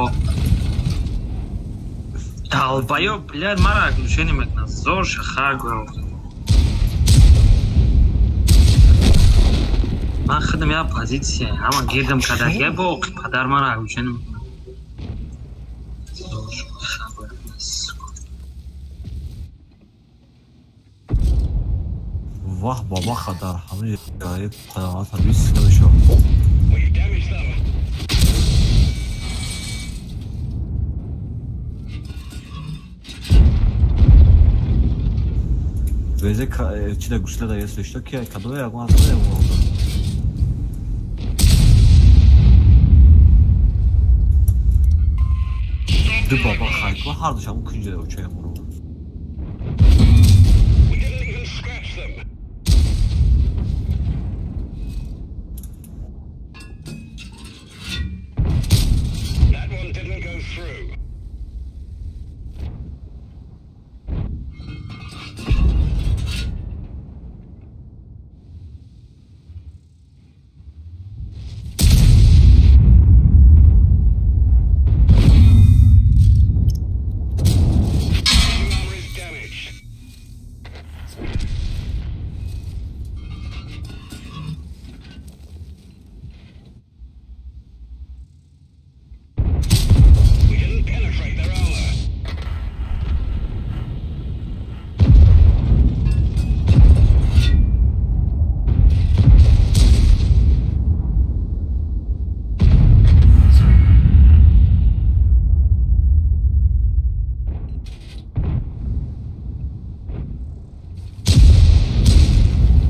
Speaker 6: Долбоёб, блядь, мара оглушение мекунад. Зор шахар гӯ. Ман худам як позитсия, ҳама гирдам кардагия бо падар мара оглушение мекунад. Зор шахар гӯ, сука.
Speaker 5: Ваҳ баба хадар ҳамаи ҷои падарата бист намешавад.
Speaker 4: We've damaged them.
Speaker 5: Везе чида гушлада если что ки кадоя ягон азда ягон. Ду баба хайко ҳар душам кунҷа очая муро.
Speaker 4: We didn't even scratch them. That one didn't go through. Enemy armor is damaged. We didn't penetrate their armor.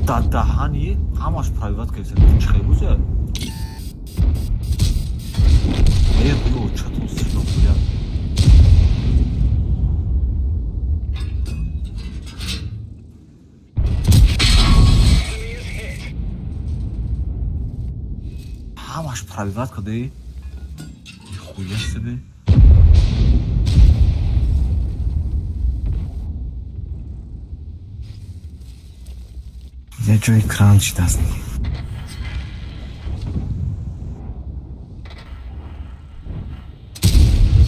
Speaker 5: Дар даҳани ҳамаш пробиват кардиса чӣ хел бузя? Э, бро, чатон сино бля.
Speaker 4: Enemy is hit.
Speaker 5: Ҳамаш пробиват кардӣ? Нихуя себе.
Speaker 3: Я ҷои кран шидаст.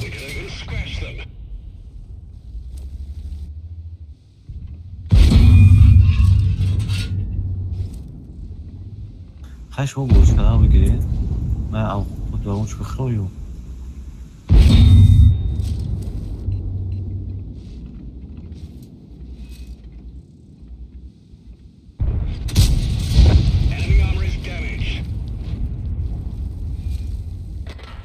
Speaker 4: We didn't even scratch them.
Speaker 5: Хай шумо бозӣ кардан мегиред? Ман худбарон чӣ бихӯрам ё?
Speaker 4: Enemy armor is damaged. Gotcha.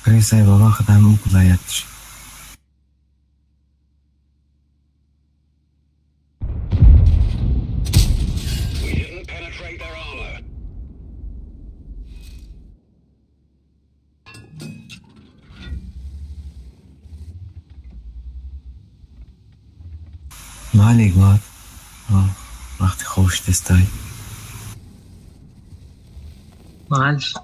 Speaker 3: Крисай баба худам кудаятш.
Speaker 4: We didn't penetrate their armor.
Speaker 3: Малик мат. Вақти хобш тестай.
Speaker 6: Малиш.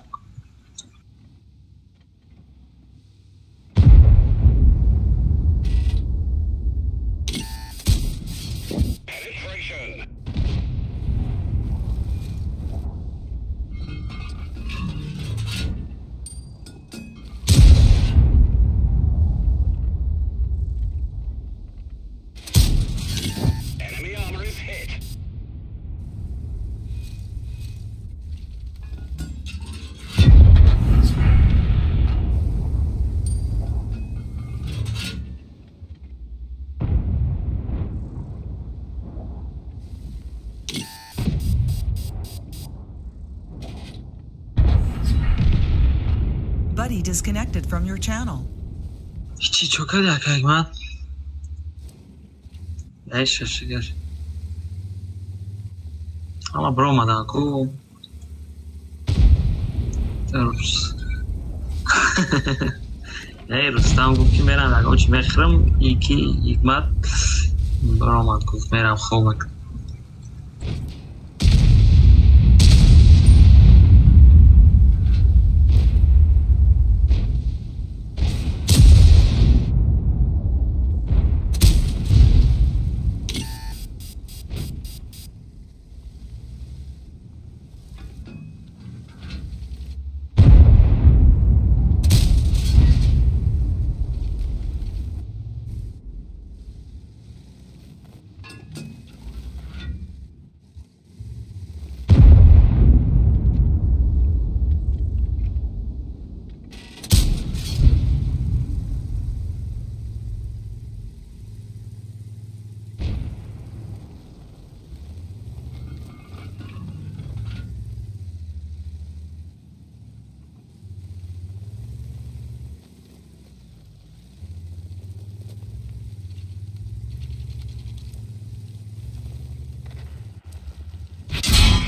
Speaker 4: Penetration. Enemy armor is hit.
Speaker 1: Buddy disconnected from your channel.
Speaker 6: Чӣ чо кардӣ, ака Ҳикмат? Эй, шашигар. Ҳама биромадан ку. Эй, Рустам гуфт, ки мерам ягон чи мехӯрам, ики Ҳикмат биромад, гуфт, мерам хоб мекунам.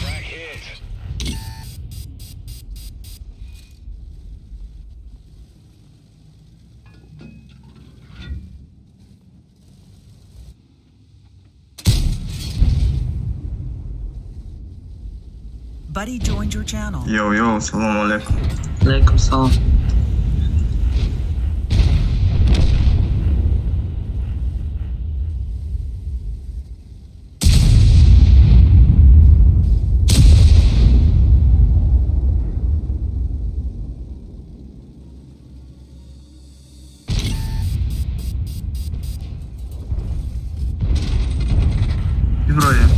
Speaker 4: Crack hit.
Speaker 1: Buddy joined your channel.
Speaker 7: Йоу, йоу, салом алейкум.
Speaker 6: Алейкум салом.
Speaker 7: Иброҳим,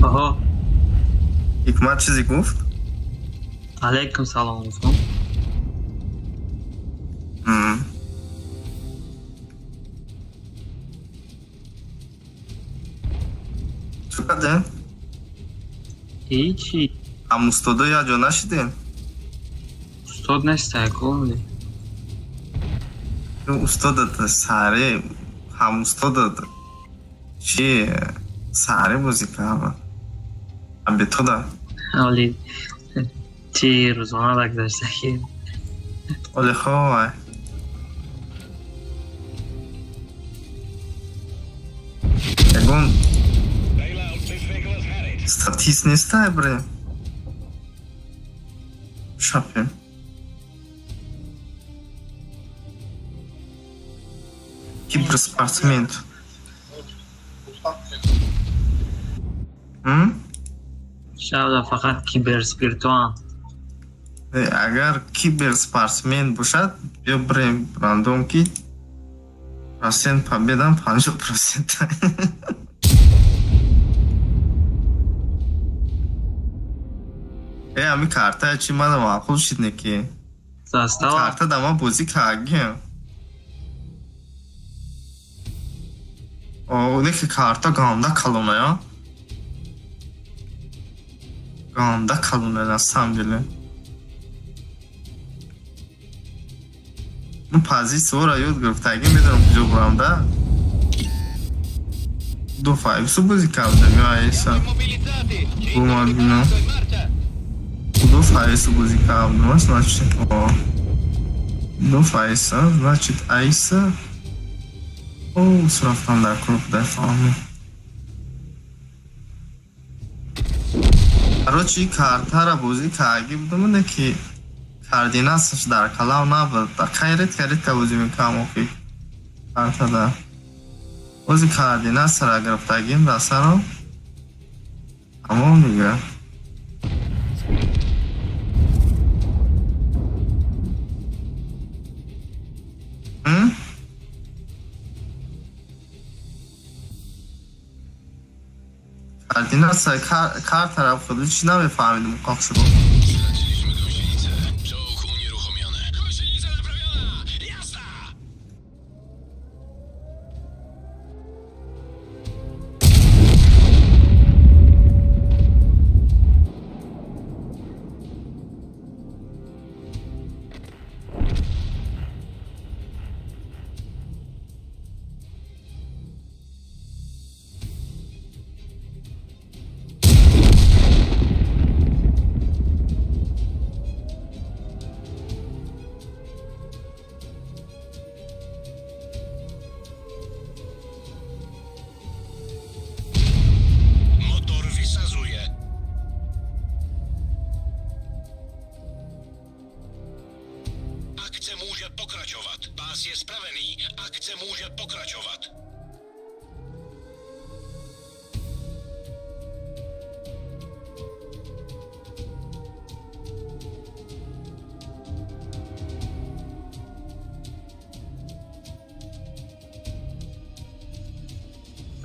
Speaker 6: Аҳо.
Speaker 7: Ҳикмат чизе гуфт?
Speaker 6: Алейкум салом гуфтам.
Speaker 7: Чӣ кардем?
Speaker 6: Ҳичи.
Speaker 7: Ҳам устодо якҷо нашидем?
Speaker 6: Устод нестай ку.
Speaker 7: Устодат саре, ҳам устодат чи саре бозӣ карда? Абетода.
Speaker 6: Оли чи рӯзона дагзаштагӣ.
Speaker 7: Оле ховай. Ягон
Speaker 4: Bail out. This vehicle has had it.
Speaker 7: Статист нестай, бре. Шапем. Киберспортсмен. М?
Speaker 6: Шабда фақат киберспиртуан.
Speaker 7: Агар киберспортсмен бошад, биё бирем рандом, ки процент победам 50%. Э, ами карта чи мана маъқул шид, не ки?
Speaker 6: Застава.
Speaker 7: Карта да ман бозӣ кардагиам. О, не ки карта ганда калоная. Ганда калоная на самом деле. Ну позитсияро ёд гирифтагӣ медонам куҷо бурам да. Ду файвсу бозӣ кардам ё айса. Гуман бинам. Ду файвсу бозӣ кардам, значит, о. Ду файса, значит, айса. О, рафтам дар клуб дар фаҳмид. Короче, картара бозӣ кардагӣ будам, не ки координатсияш дар калав набуд. Хайрет каретка бозӣ мекардам охи. Картада. Бози координатсияра гирифтагим дар сарам. Тамом дига. Координатсия картара худи чӣ намефаҳмидим қоқ шуд.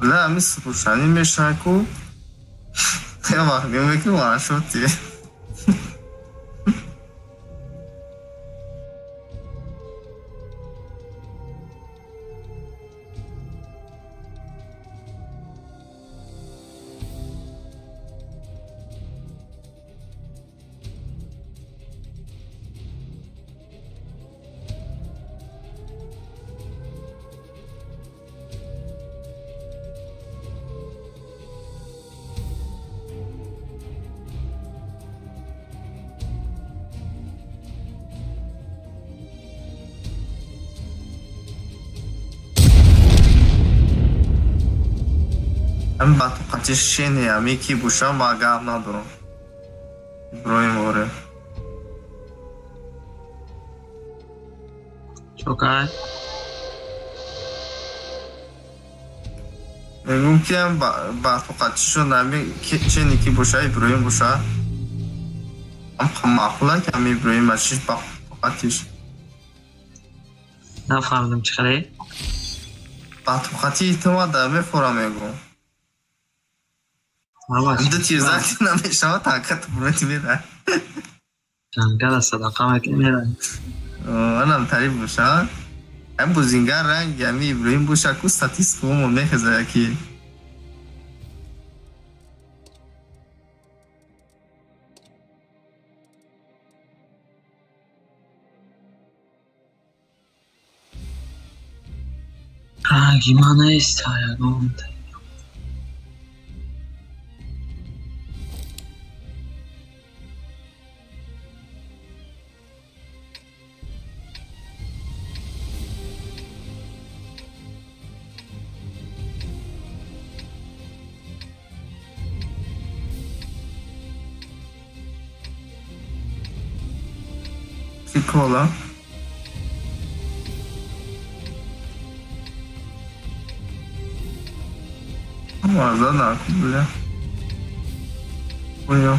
Speaker 7: ла мис рӯшанӣ мешавад ку як вақт мегӯям ки ваншоти. Ами ба тоқати шене ами ки бошам ма гап надорам. Иброҳим оре.
Speaker 6: Чокай.
Speaker 7: Мегӯм ки ам ба тоқатишон ами чене ки боша Иброҳим боша. Ам маъқула ки ами Иброҳим ашиш ба тоқатиш.
Speaker 6: Нафаҳмидам чӣ хеле?
Speaker 7: Ба тоқати ту ма да мефорам мегӯм. Ду тирзак намешава танка тупурати мера.
Speaker 6: Танкара садақа мекунӣ мера.
Speaker 7: Анам тариф боша. Ам бозингар ранг ами Иброҳим боша ку статистикамо мехеза яки.
Speaker 6: Ранги ман нест ягон.
Speaker 7: Кола. Маза нахуй, бля. Понял.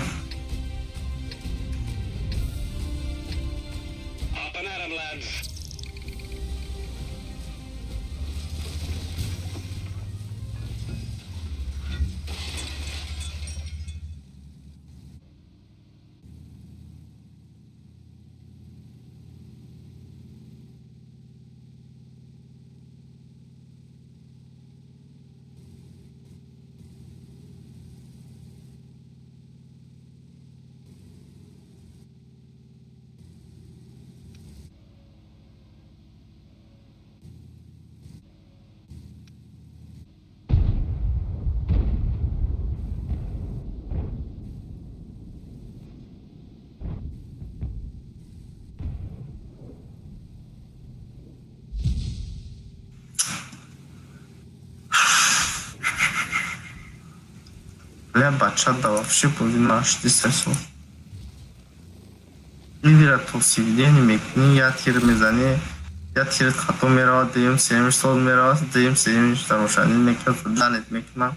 Speaker 7: Бля, бача да вообще бозӣ нашди сесол. Мебирад то сведение мекунӣ, як тир мезанӣ, як тират хато меравад, дуюм сеюмиш сол меравад, дуюм сеюмиш равшанӣ мекунад, данет мекунад.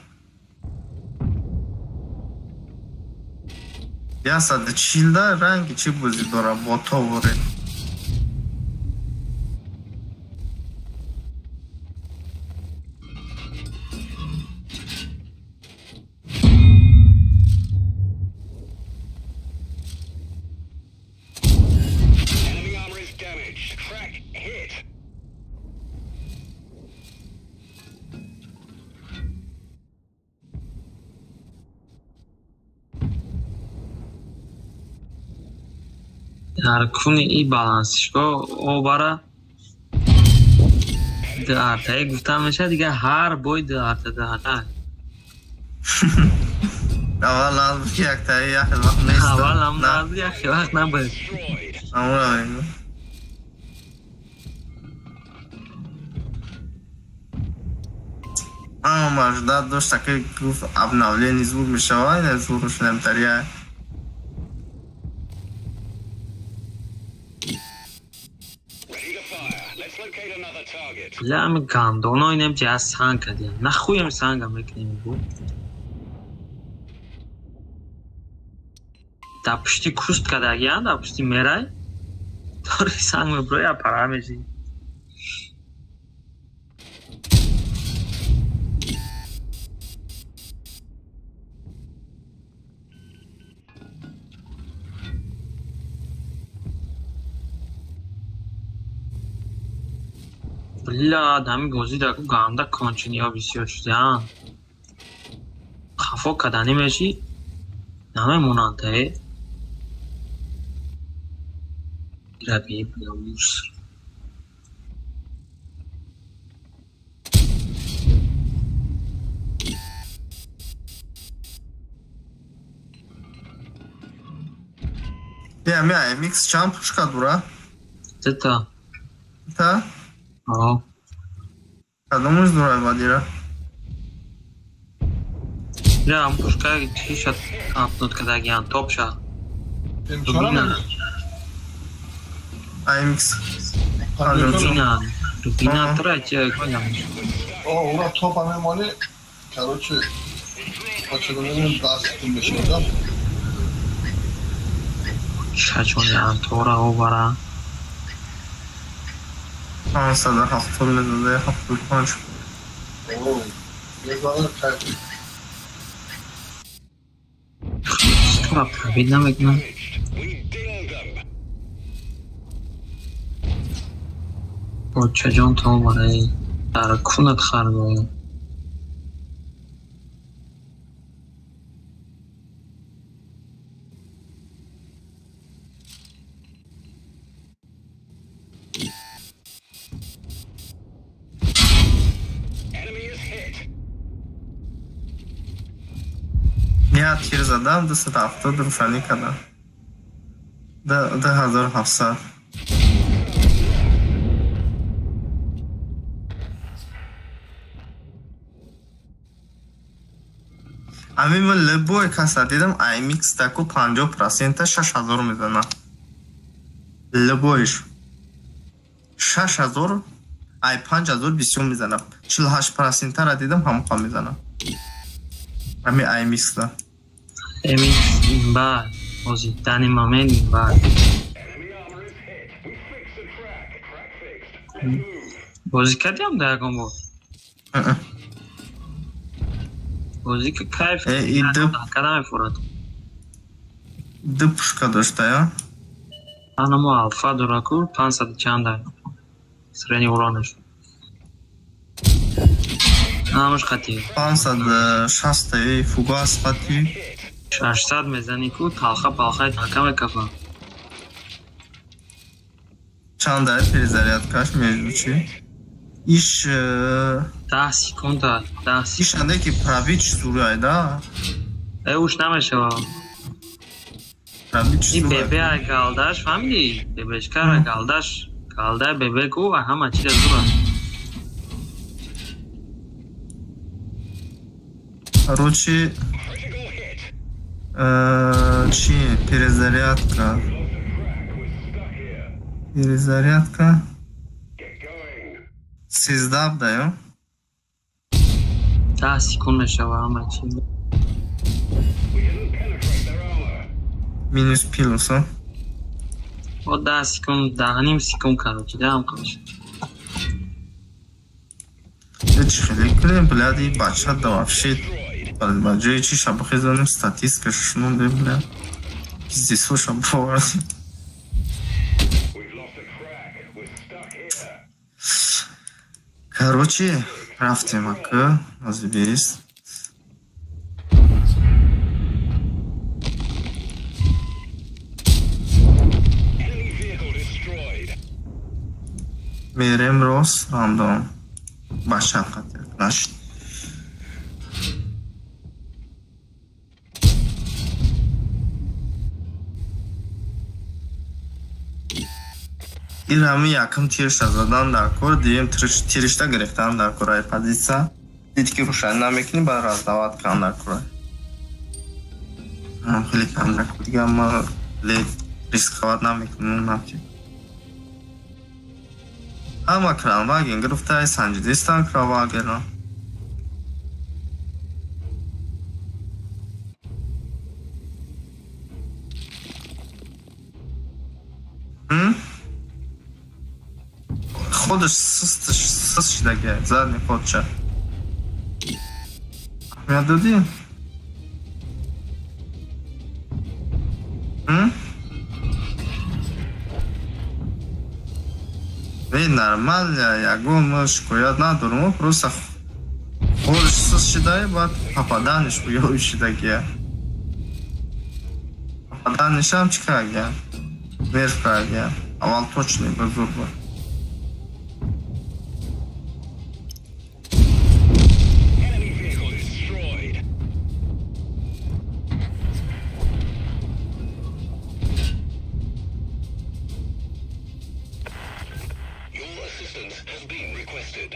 Speaker 7: 140 да ранги чӣ бозӣ дорад бо товоре.
Speaker 4: Enemy armor is damaged. Track hit.
Speaker 6: Дар куни и балансишгоҳ обара дуартае гуфта мешавад, дигар ҳар бой дуарта дуарта.
Speaker 7: Аввал наз буд ки яктаи як хел вақт нест.
Speaker 6: Аввал ҳам наз буд, як хел вақт набуд.
Speaker 4: Destroyed.
Speaker 7: Ҳамонро мегӯям. Ҳама маждат дошт, ака гуфт обновление звук мешавад, ина звукаш намтария.
Speaker 4: Ready to fire. Let's locate another target.
Speaker 6: Бля, ами гандоно инем ҷа санг кардиям. Нахуям санга мекунем бу. Дар пушти куст кардагиян, дар пушти мерай. Тори санг мебурои, аппара меши. Бля, ҳами бозӣ даку ганда кончиниҳо бисёр шудиан. Хафо каданӣ мешӣ, намемонанд э. Раби, бля, мусор.
Speaker 7: Бия, мия, MX чанд пушка дора?
Speaker 6: Дета.
Speaker 7: Та?
Speaker 6: О.
Speaker 7: Кадомаш дора бадира?
Speaker 6: Бля, ам пушка чиша апнут кардагиян, топша.
Speaker 2: М4
Speaker 7: AMX.
Speaker 6: Рубина, Рубина тра че коням.
Speaker 2: О, ура топа мемонӣ. Короче, бача даст мешавад.
Speaker 6: Чачони антора обара.
Speaker 7: 570 мезада, 75.
Speaker 2: О, мезанад кайф.
Speaker 6: Тора пробид намекунам.
Speaker 4: Damaged. We dinged them.
Speaker 6: Бочаҷон то обараи. Дар кунат харгоҳ.
Speaker 4: Enemy is hit.
Speaker 7: Як тир задам, 270 рӯшанӣ кардам. 2700. Ҳамин ма любой каса дидам AMX таку 50% 6000 мезанад. Любойш. 6000 ай 5000 бисёр мезанад. 48%-ра дидам ҳамоқа мезанад. Ҳамин AMX-да.
Speaker 6: MX имба. Ҳозир дани момент имба.
Speaker 4: Enemy armor is hit. We fixed the track. Track fixed. Let's move.
Speaker 6: Бозӣ кардиам дар ягон бор?
Speaker 7: Мм.
Speaker 6: Бозӣ ки кайф
Speaker 7: Э, и ду
Speaker 6: када мефурад.
Speaker 7: ду пушка дошта, я?
Speaker 6: Анамо алфа дораку 500 чанда. Средний уронаш. Намаш қати.
Speaker 7: 560 фугас қати.
Speaker 6: 600 мезанӣ ку талха палхаи танка мекафа.
Speaker 7: Чанда перезарядкаш между чи? Иш
Speaker 6: 10 секунда, 10
Speaker 7: иш анда ки пробить сурай, да?
Speaker 6: Э, уш намешава.
Speaker 7: Пробить
Speaker 6: И
Speaker 7: сурай.
Speaker 6: бебе ай галдаш, фаҳмидӣ? Бебешкара галдаш, галда бебе ку ва ҳама чиза зура.
Speaker 7: Короче,
Speaker 4: Critical
Speaker 7: Чи перезарядка, перезарядка 13 буда ё?
Speaker 6: 10 секунд мешава ҳама чи.
Speaker 7: Минус плюс.
Speaker 6: О, 10 секунд, 10,5 секунд, короче, даам короче.
Speaker 7: Чӣ хеле кунем, блядь, и бача да вообще ба ҷои чи шабахезонем, статистика шунонде, блядь, пиздесоша бовардем. Короче, рафтем, ака, азибест. Мерем рост рандом бача қатъ нашид. Ин ҳами якм тирша задан дар кор, дуюм тиришта гирифтан дар кораи позитсия. Дид ки рӯшанӣ намекунӣ, баъд раздавать кан дар кора. Хеле кан дар кор. Дига ма рисковать намекунам, наки. Ҳама кранваген гирифта, санҷидистан кранвагенро. Худаш суст шидаги, задний ходша. Аҳамият додӣ? Не, нормально, ягон ма шикоят надорам, просто худаш суст шидаи, баъд попаданиш ёй шидагия. Попаданишам чӣ кардагия? Нерв кардагия. Аввал точный ба зур буд.
Speaker 4: Enemy vehicle destroyed. Your assistance has been requested.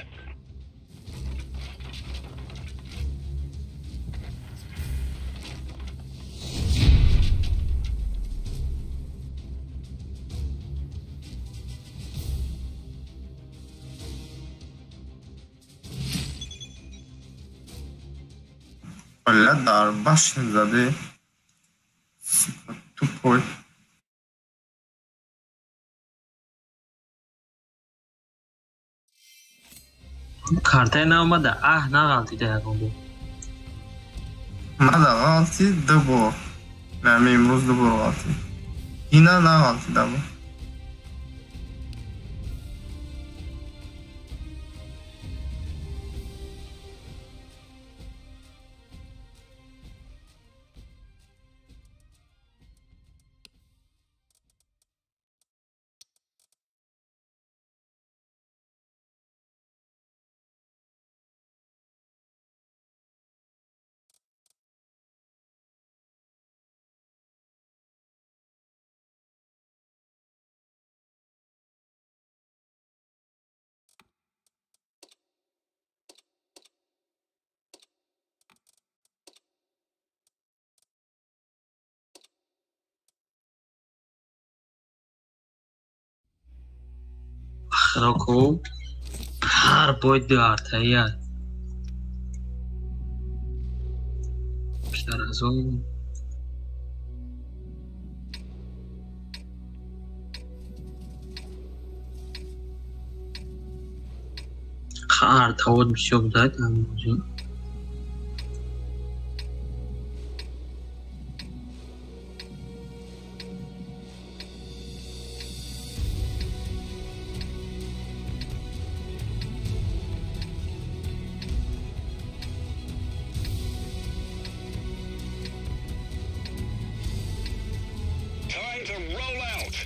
Speaker 7: Бля, дар башни зади. Сука, тупой.
Speaker 6: Картаи наомада, аҳ, нағалтида ягон бор.
Speaker 7: Мада ғалти ду бор. Нами имрӯз ду бор ғалти. Ина нағалтида бо.
Speaker 6: Худо ку, ҳар бой ду артаия. Пиаразо. Артавод бисёр будад ҳамин бозӣ.
Speaker 4: Time to roll out.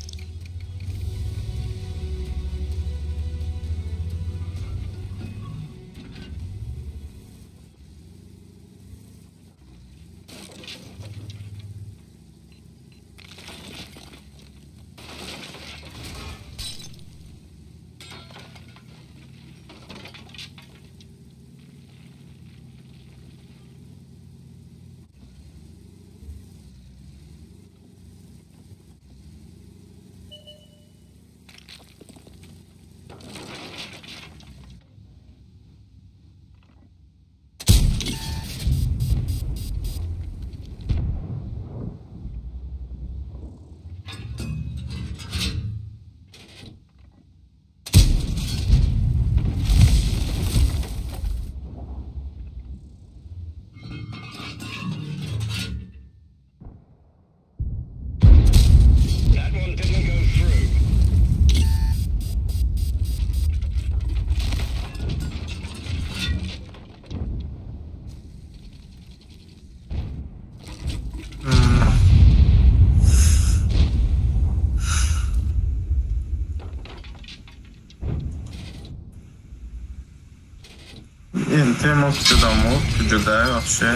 Speaker 7: Тема куҷодамо, куҷодай вообще?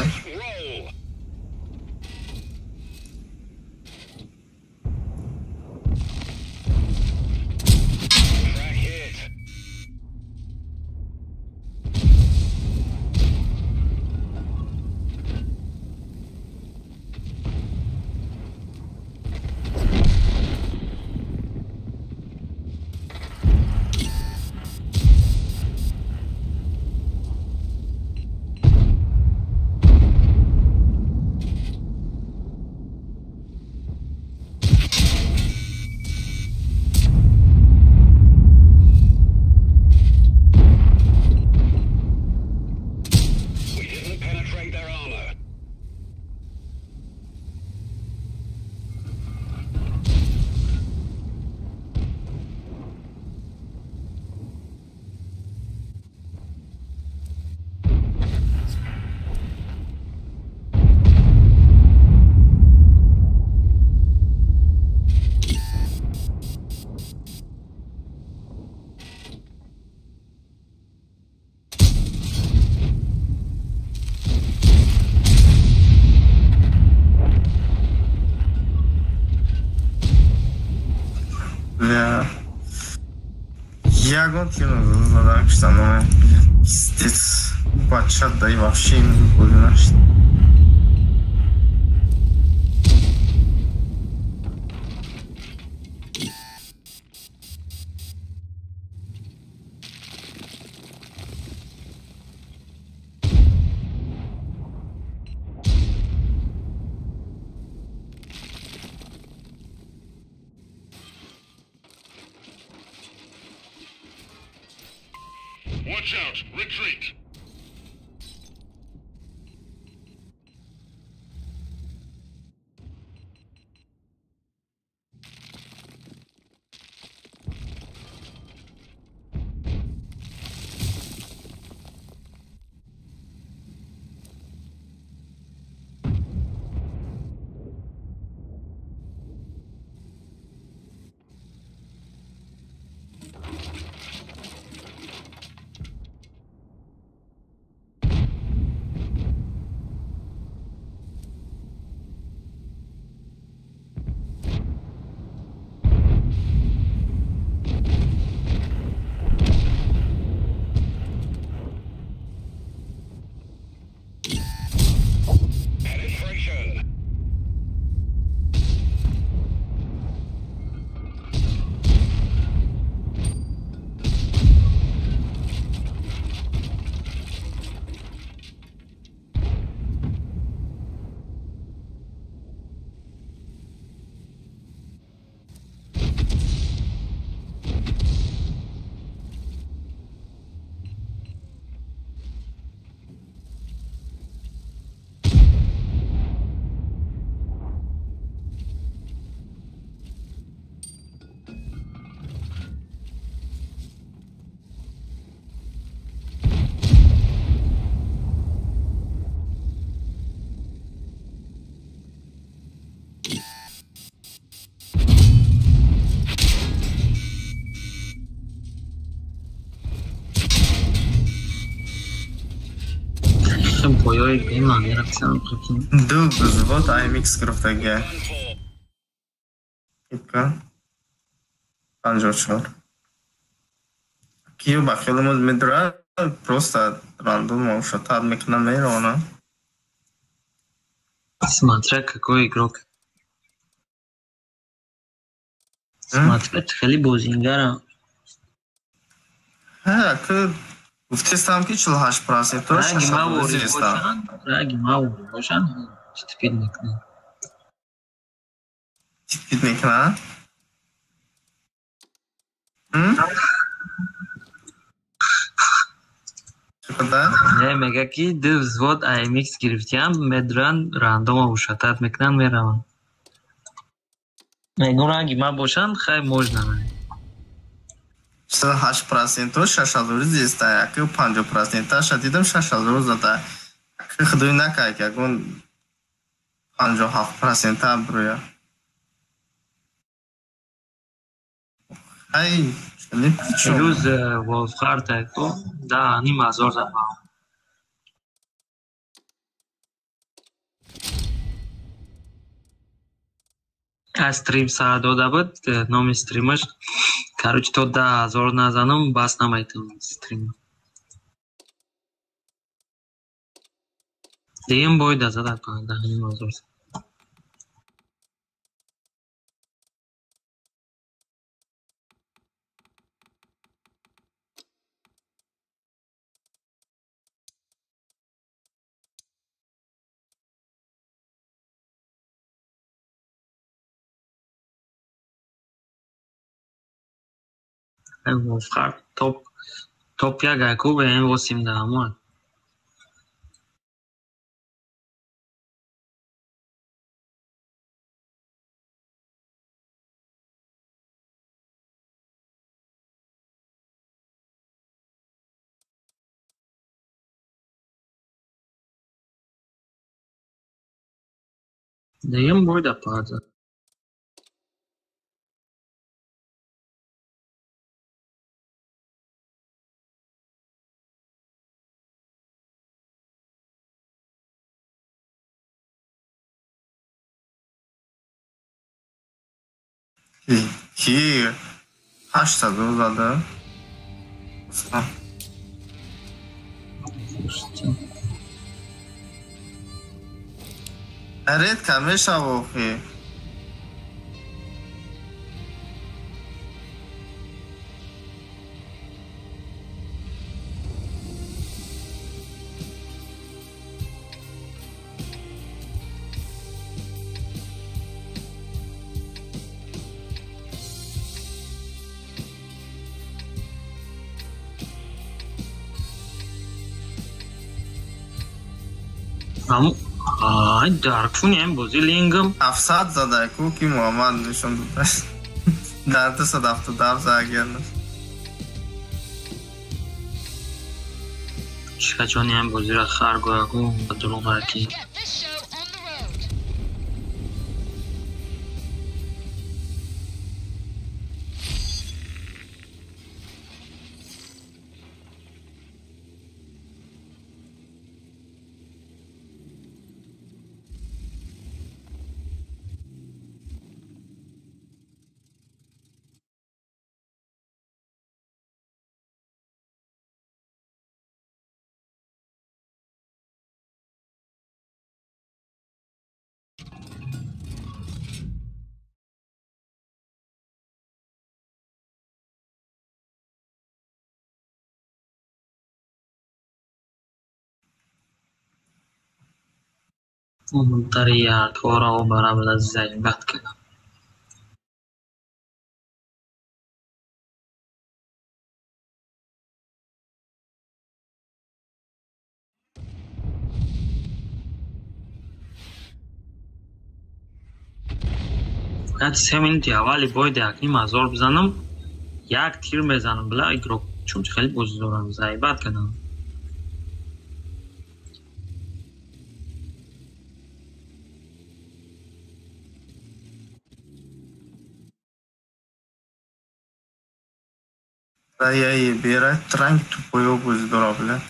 Speaker 7: Ягон тир задан киштан, пиздец. Бача дай вообще бозӣ нашид.
Speaker 4: Watch out! Retreat!
Speaker 6: Боёи бемаъни рафтам.
Speaker 7: Ду взвод AMX гирифтагия. Ика 54. Киё ба хелумуз медура, просто рандом ушатад мекунам мерона.
Speaker 6: Смотря какой игрок. Смотря хеле бозингара.
Speaker 7: Ҳа, ки гуфтестам ки 48% то
Speaker 6: шашаст. Раги мавори бошанд, титпит мекунанд.
Speaker 7: Титпит мекунанд?
Speaker 6: Не, мега ки ду взвод AMX гирифтиам, медуранд рандома ушатат мекунанд, мераванд. Мегӯм ранги ма бошанд, хай можно.
Speaker 7: 48% 6000 зиста, яки 50% ша дидам 6000 зада. Ки худои накай ки ягон 57% бруя. Хай,
Speaker 6: Рӯз Волфхарта ко да ним ҳазор задам. Аз стрим сар дода буд, номи стримаш. Короче, то 10,000 назанам, бас намайтам стрим. Дуюм бой да зада 10,500. Топ топ як айку бе М8 да ҳамон. Дуюм бой да паза.
Speaker 7: Ки 800 зада. Редко мешава охи.
Speaker 6: Ай, дар кунем бозӣ лингам.
Speaker 7: 700 зада ку ки Муҳаммад нишон дода. Дар 277 загерна.
Speaker 6: Чикачони ҳам бозиро хар гояку ба дурӯғ ки. Мунтари кора барабла заебат кардам. Фақат 3 минути аввали бой да 1,500 бизанам, як тир мезанам, бла игрок чун хеле бозӣ дорам, заебат кардам.
Speaker 7: Я бера ранг тупой бозӣ дора, бля.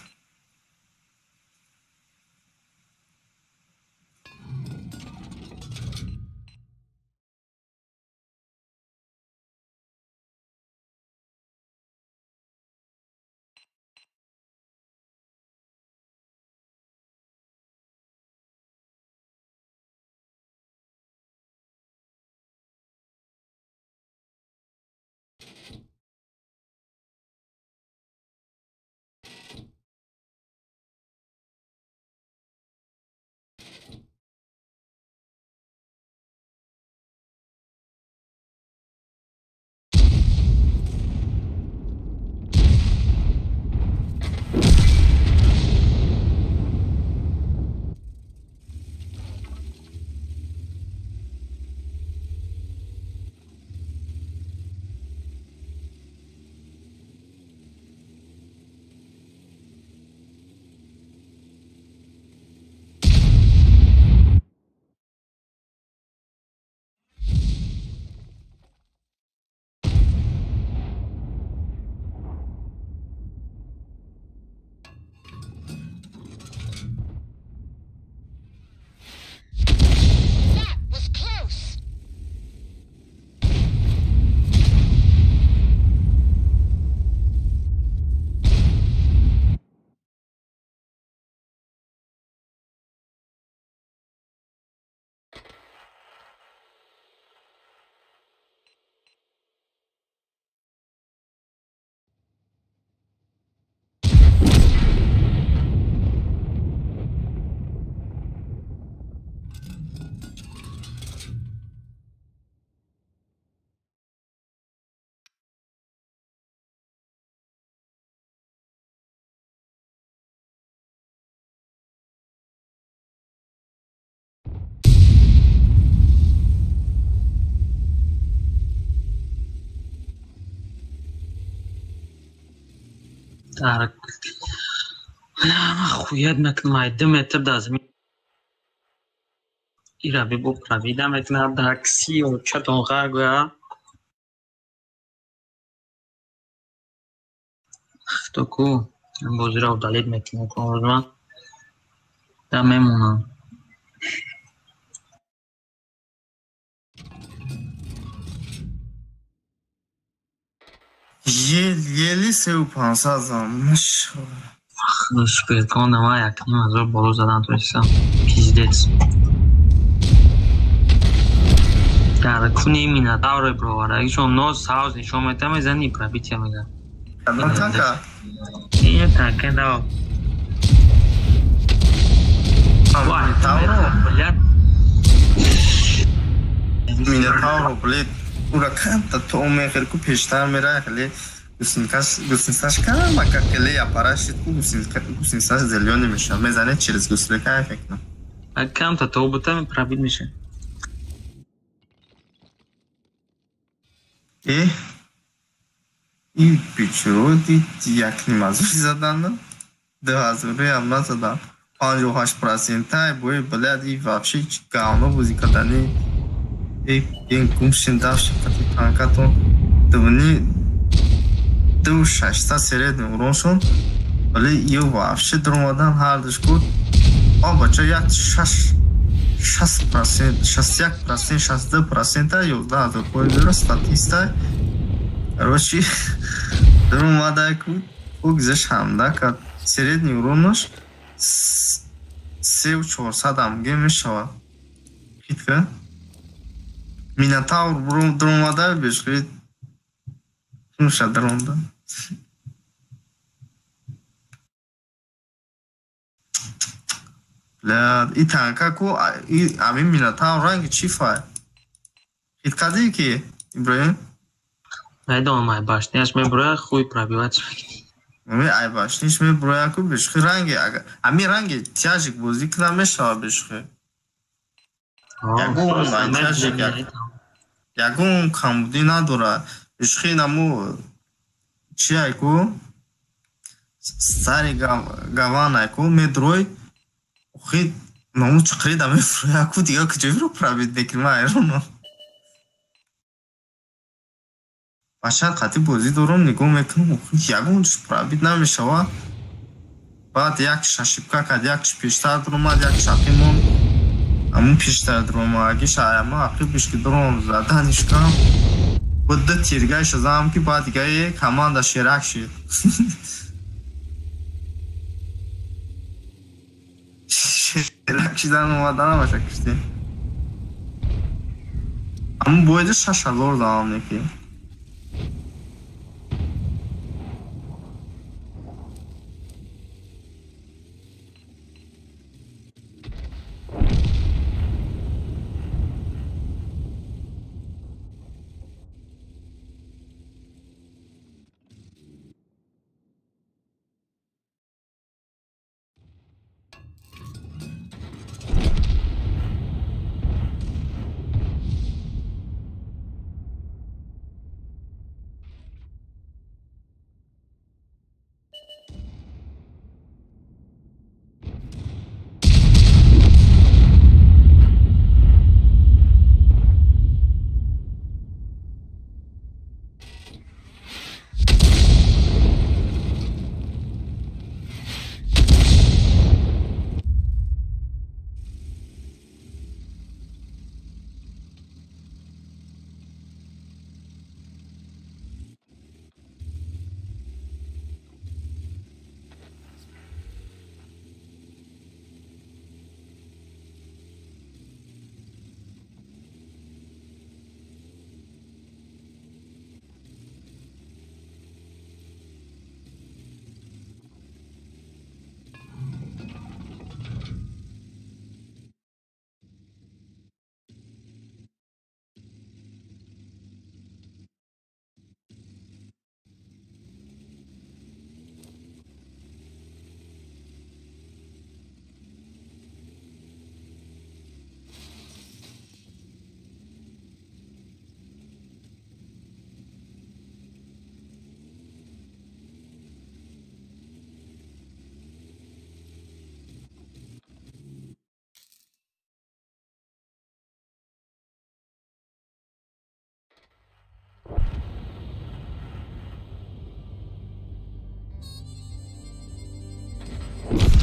Speaker 6: Дар хуят мекунам, ай 2 метр дар замин. Ира бибо правида мекунад, дар кси очатон ғар гӯя. Хто ку бозиро удалить мекунам, ман да мемонам.
Speaker 7: Ели 3500 зам. Машалла.
Speaker 6: Суперкон давай, 1,5 ҳазор боло задан тоҷикистон. Пиздец. Дар куни Минотавре бироварагишон ноз савз нишон мета мезани пробития мега.
Speaker 7: Кадом танка?
Speaker 6: Ин танка дав.
Speaker 7: Минотавро?
Speaker 6: Блядь.
Speaker 7: Минотавро, блядь. Ура камта то мехер ку пештар мера хеле гусинкаш камака хеле аппарат ку гусинкаш зелёный меша мезане через гуслика эффектно.
Speaker 6: А камта то бута пробит меша.
Speaker 7: Э? И пичуроди як нимазури задан, 2000 ам назадан. 58% бой, блядь, и вообще говно бозӣ кардани. Эй, ин гумшин давши қати танкатон дувни 2600 средний уроншон, вале ё вообще дуромадан ҳардуш ку. О, бача, як шаш 6%, 61%, 62% 11 000 пой дора статиста. Короче, дуромада ку, гузашт ҳамда кард. Средний уронаш 3400 амге мешавад. Хитка? Минотавр дуромада бешхи нуша дуромда. Бля, и танка ку, и ами Минотавр ранги чӣ фай? Хиткадӣ ки, Иброҳим?
Speaker 6: Найдонам, ай башняш мебурояд, хуй пробивать.
Speaker 7: Ами ай башниш мебурояд ку бешхи ранги, ами ранги тяжик бозӣ кунам мешавад бешхи. Ягон ай тяжик ягон камбудӣ надорад. Бешхи наму чи ай ку? Сари гаван ай ку медрой охи наму чиқрида мефурӯяд ку дигар куҷо пробит мекунӣ ман ҳайронам. Бача қати бозӣ дорам нигоҳ мекунам охи ягон чиз пробит намешавад. Баъд як шашибка кард, як чиз пештар дуромад, як чапӣ монд. Амун пештар дуромад, ама ақибиш ки дуром заданиш кам. Бо ду тиргаша задам ки баъд дига команда шерак шид. Шерак шидан омаданам аша киштем. Амун боида 6000 задам неки.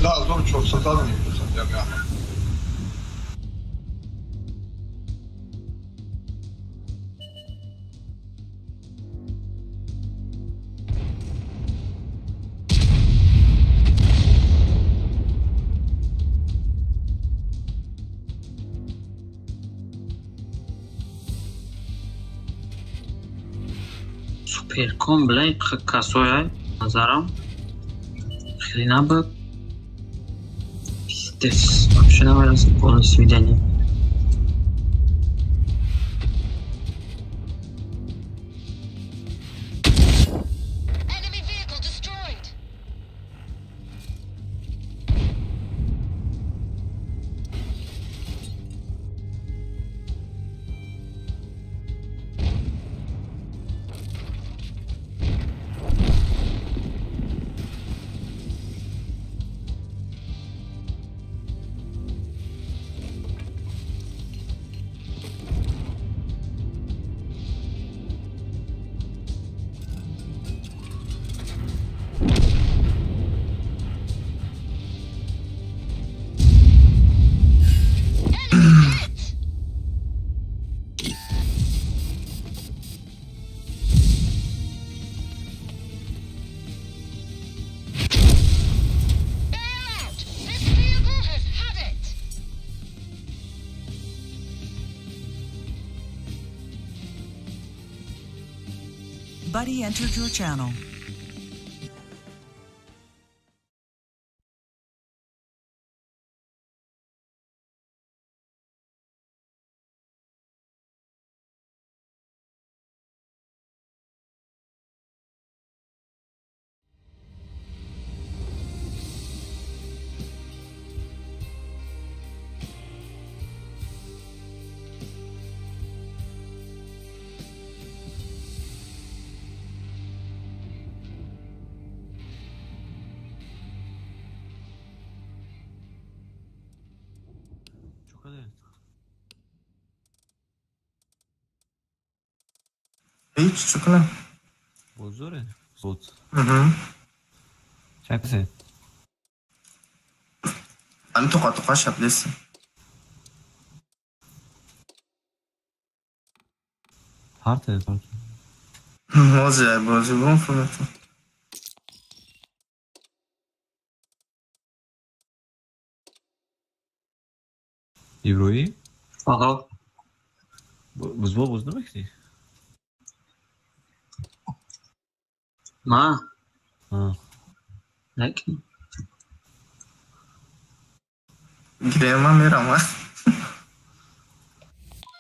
Speaker 2: 1400 задам я.
Speaker 6: Суперком, бля, косой, назарам. Хрена бы. Пиздец. Вообще навалился полное сведение.
Speaker 1: Buddy entered your channel.
Speaker 7: Ҳеҷ чӣ кунам?
Speaker 5: Бозоре? Зод.
Speaker 7: Угу.
Speaker 5: Чак се?
Speaker 7: Ами тоқа тоқа шаплеси.
Speaker 5: Парте, парте.
Speaker 7: Мози, бози бум фумето.
Speaker 5: Иброӣ?
Speaker 6: Аҳа.
Speaker 5: Бузбол боз намекунӣ?
Speaker 6: Ма?
Speaker 5: А.
Speaker 6: Накунам.
Speaker 7: Гирема мерам, а?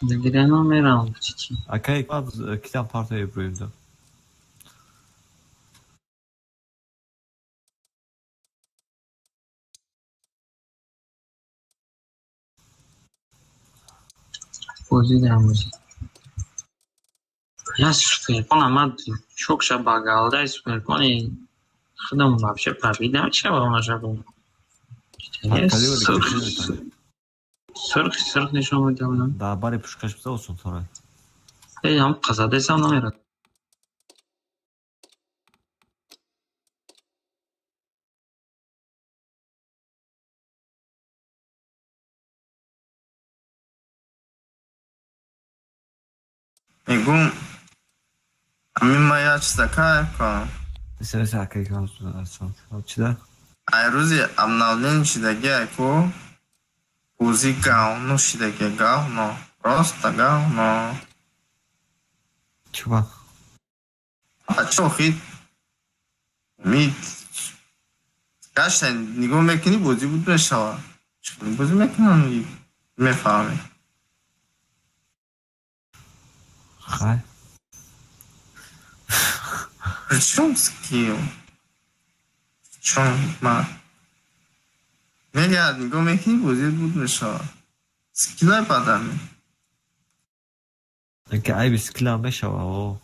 Speaker 6: Гирема мерам, чӣ чӣ?
Speaker 5: Акай, китам парта Иброимда.
Speaker 6: Бозӣ дар бозӣ. Я суперкон омад, шокша ба галдаи суперкони худам вообще пробить намешава онашабо. Сурх сурх нишон медиҳам.
Speaker 5: Дар бари пушкаш биза осонтара.
Speaker 6: Э, ҳам қазадесам намерад.
Speaker 7: Мегум, ами ма як чиза кайф кардам.
Speaker 5: Се акай чида?
Speaker 7: Ай рӯзи обновление шидаги айку бозӣ говно шидаги, говно, просто говно.
Speaker 5: Чува?
Speaker 7: А чо хит? Ми гашта нигоҳ мекунӣ, бозӣ буд мешава. Чӣ бозӣ мекунам, мефаҳмӣ.
Speaker 5: Хай.
Speaker 7: Причем скилл? Причем ма? Мегӯяд, нигоҳ мекунӣ, бозӣ буд мешава. Скиллай бадами.
Speaker 5: Ки айби скиллам мешава, о.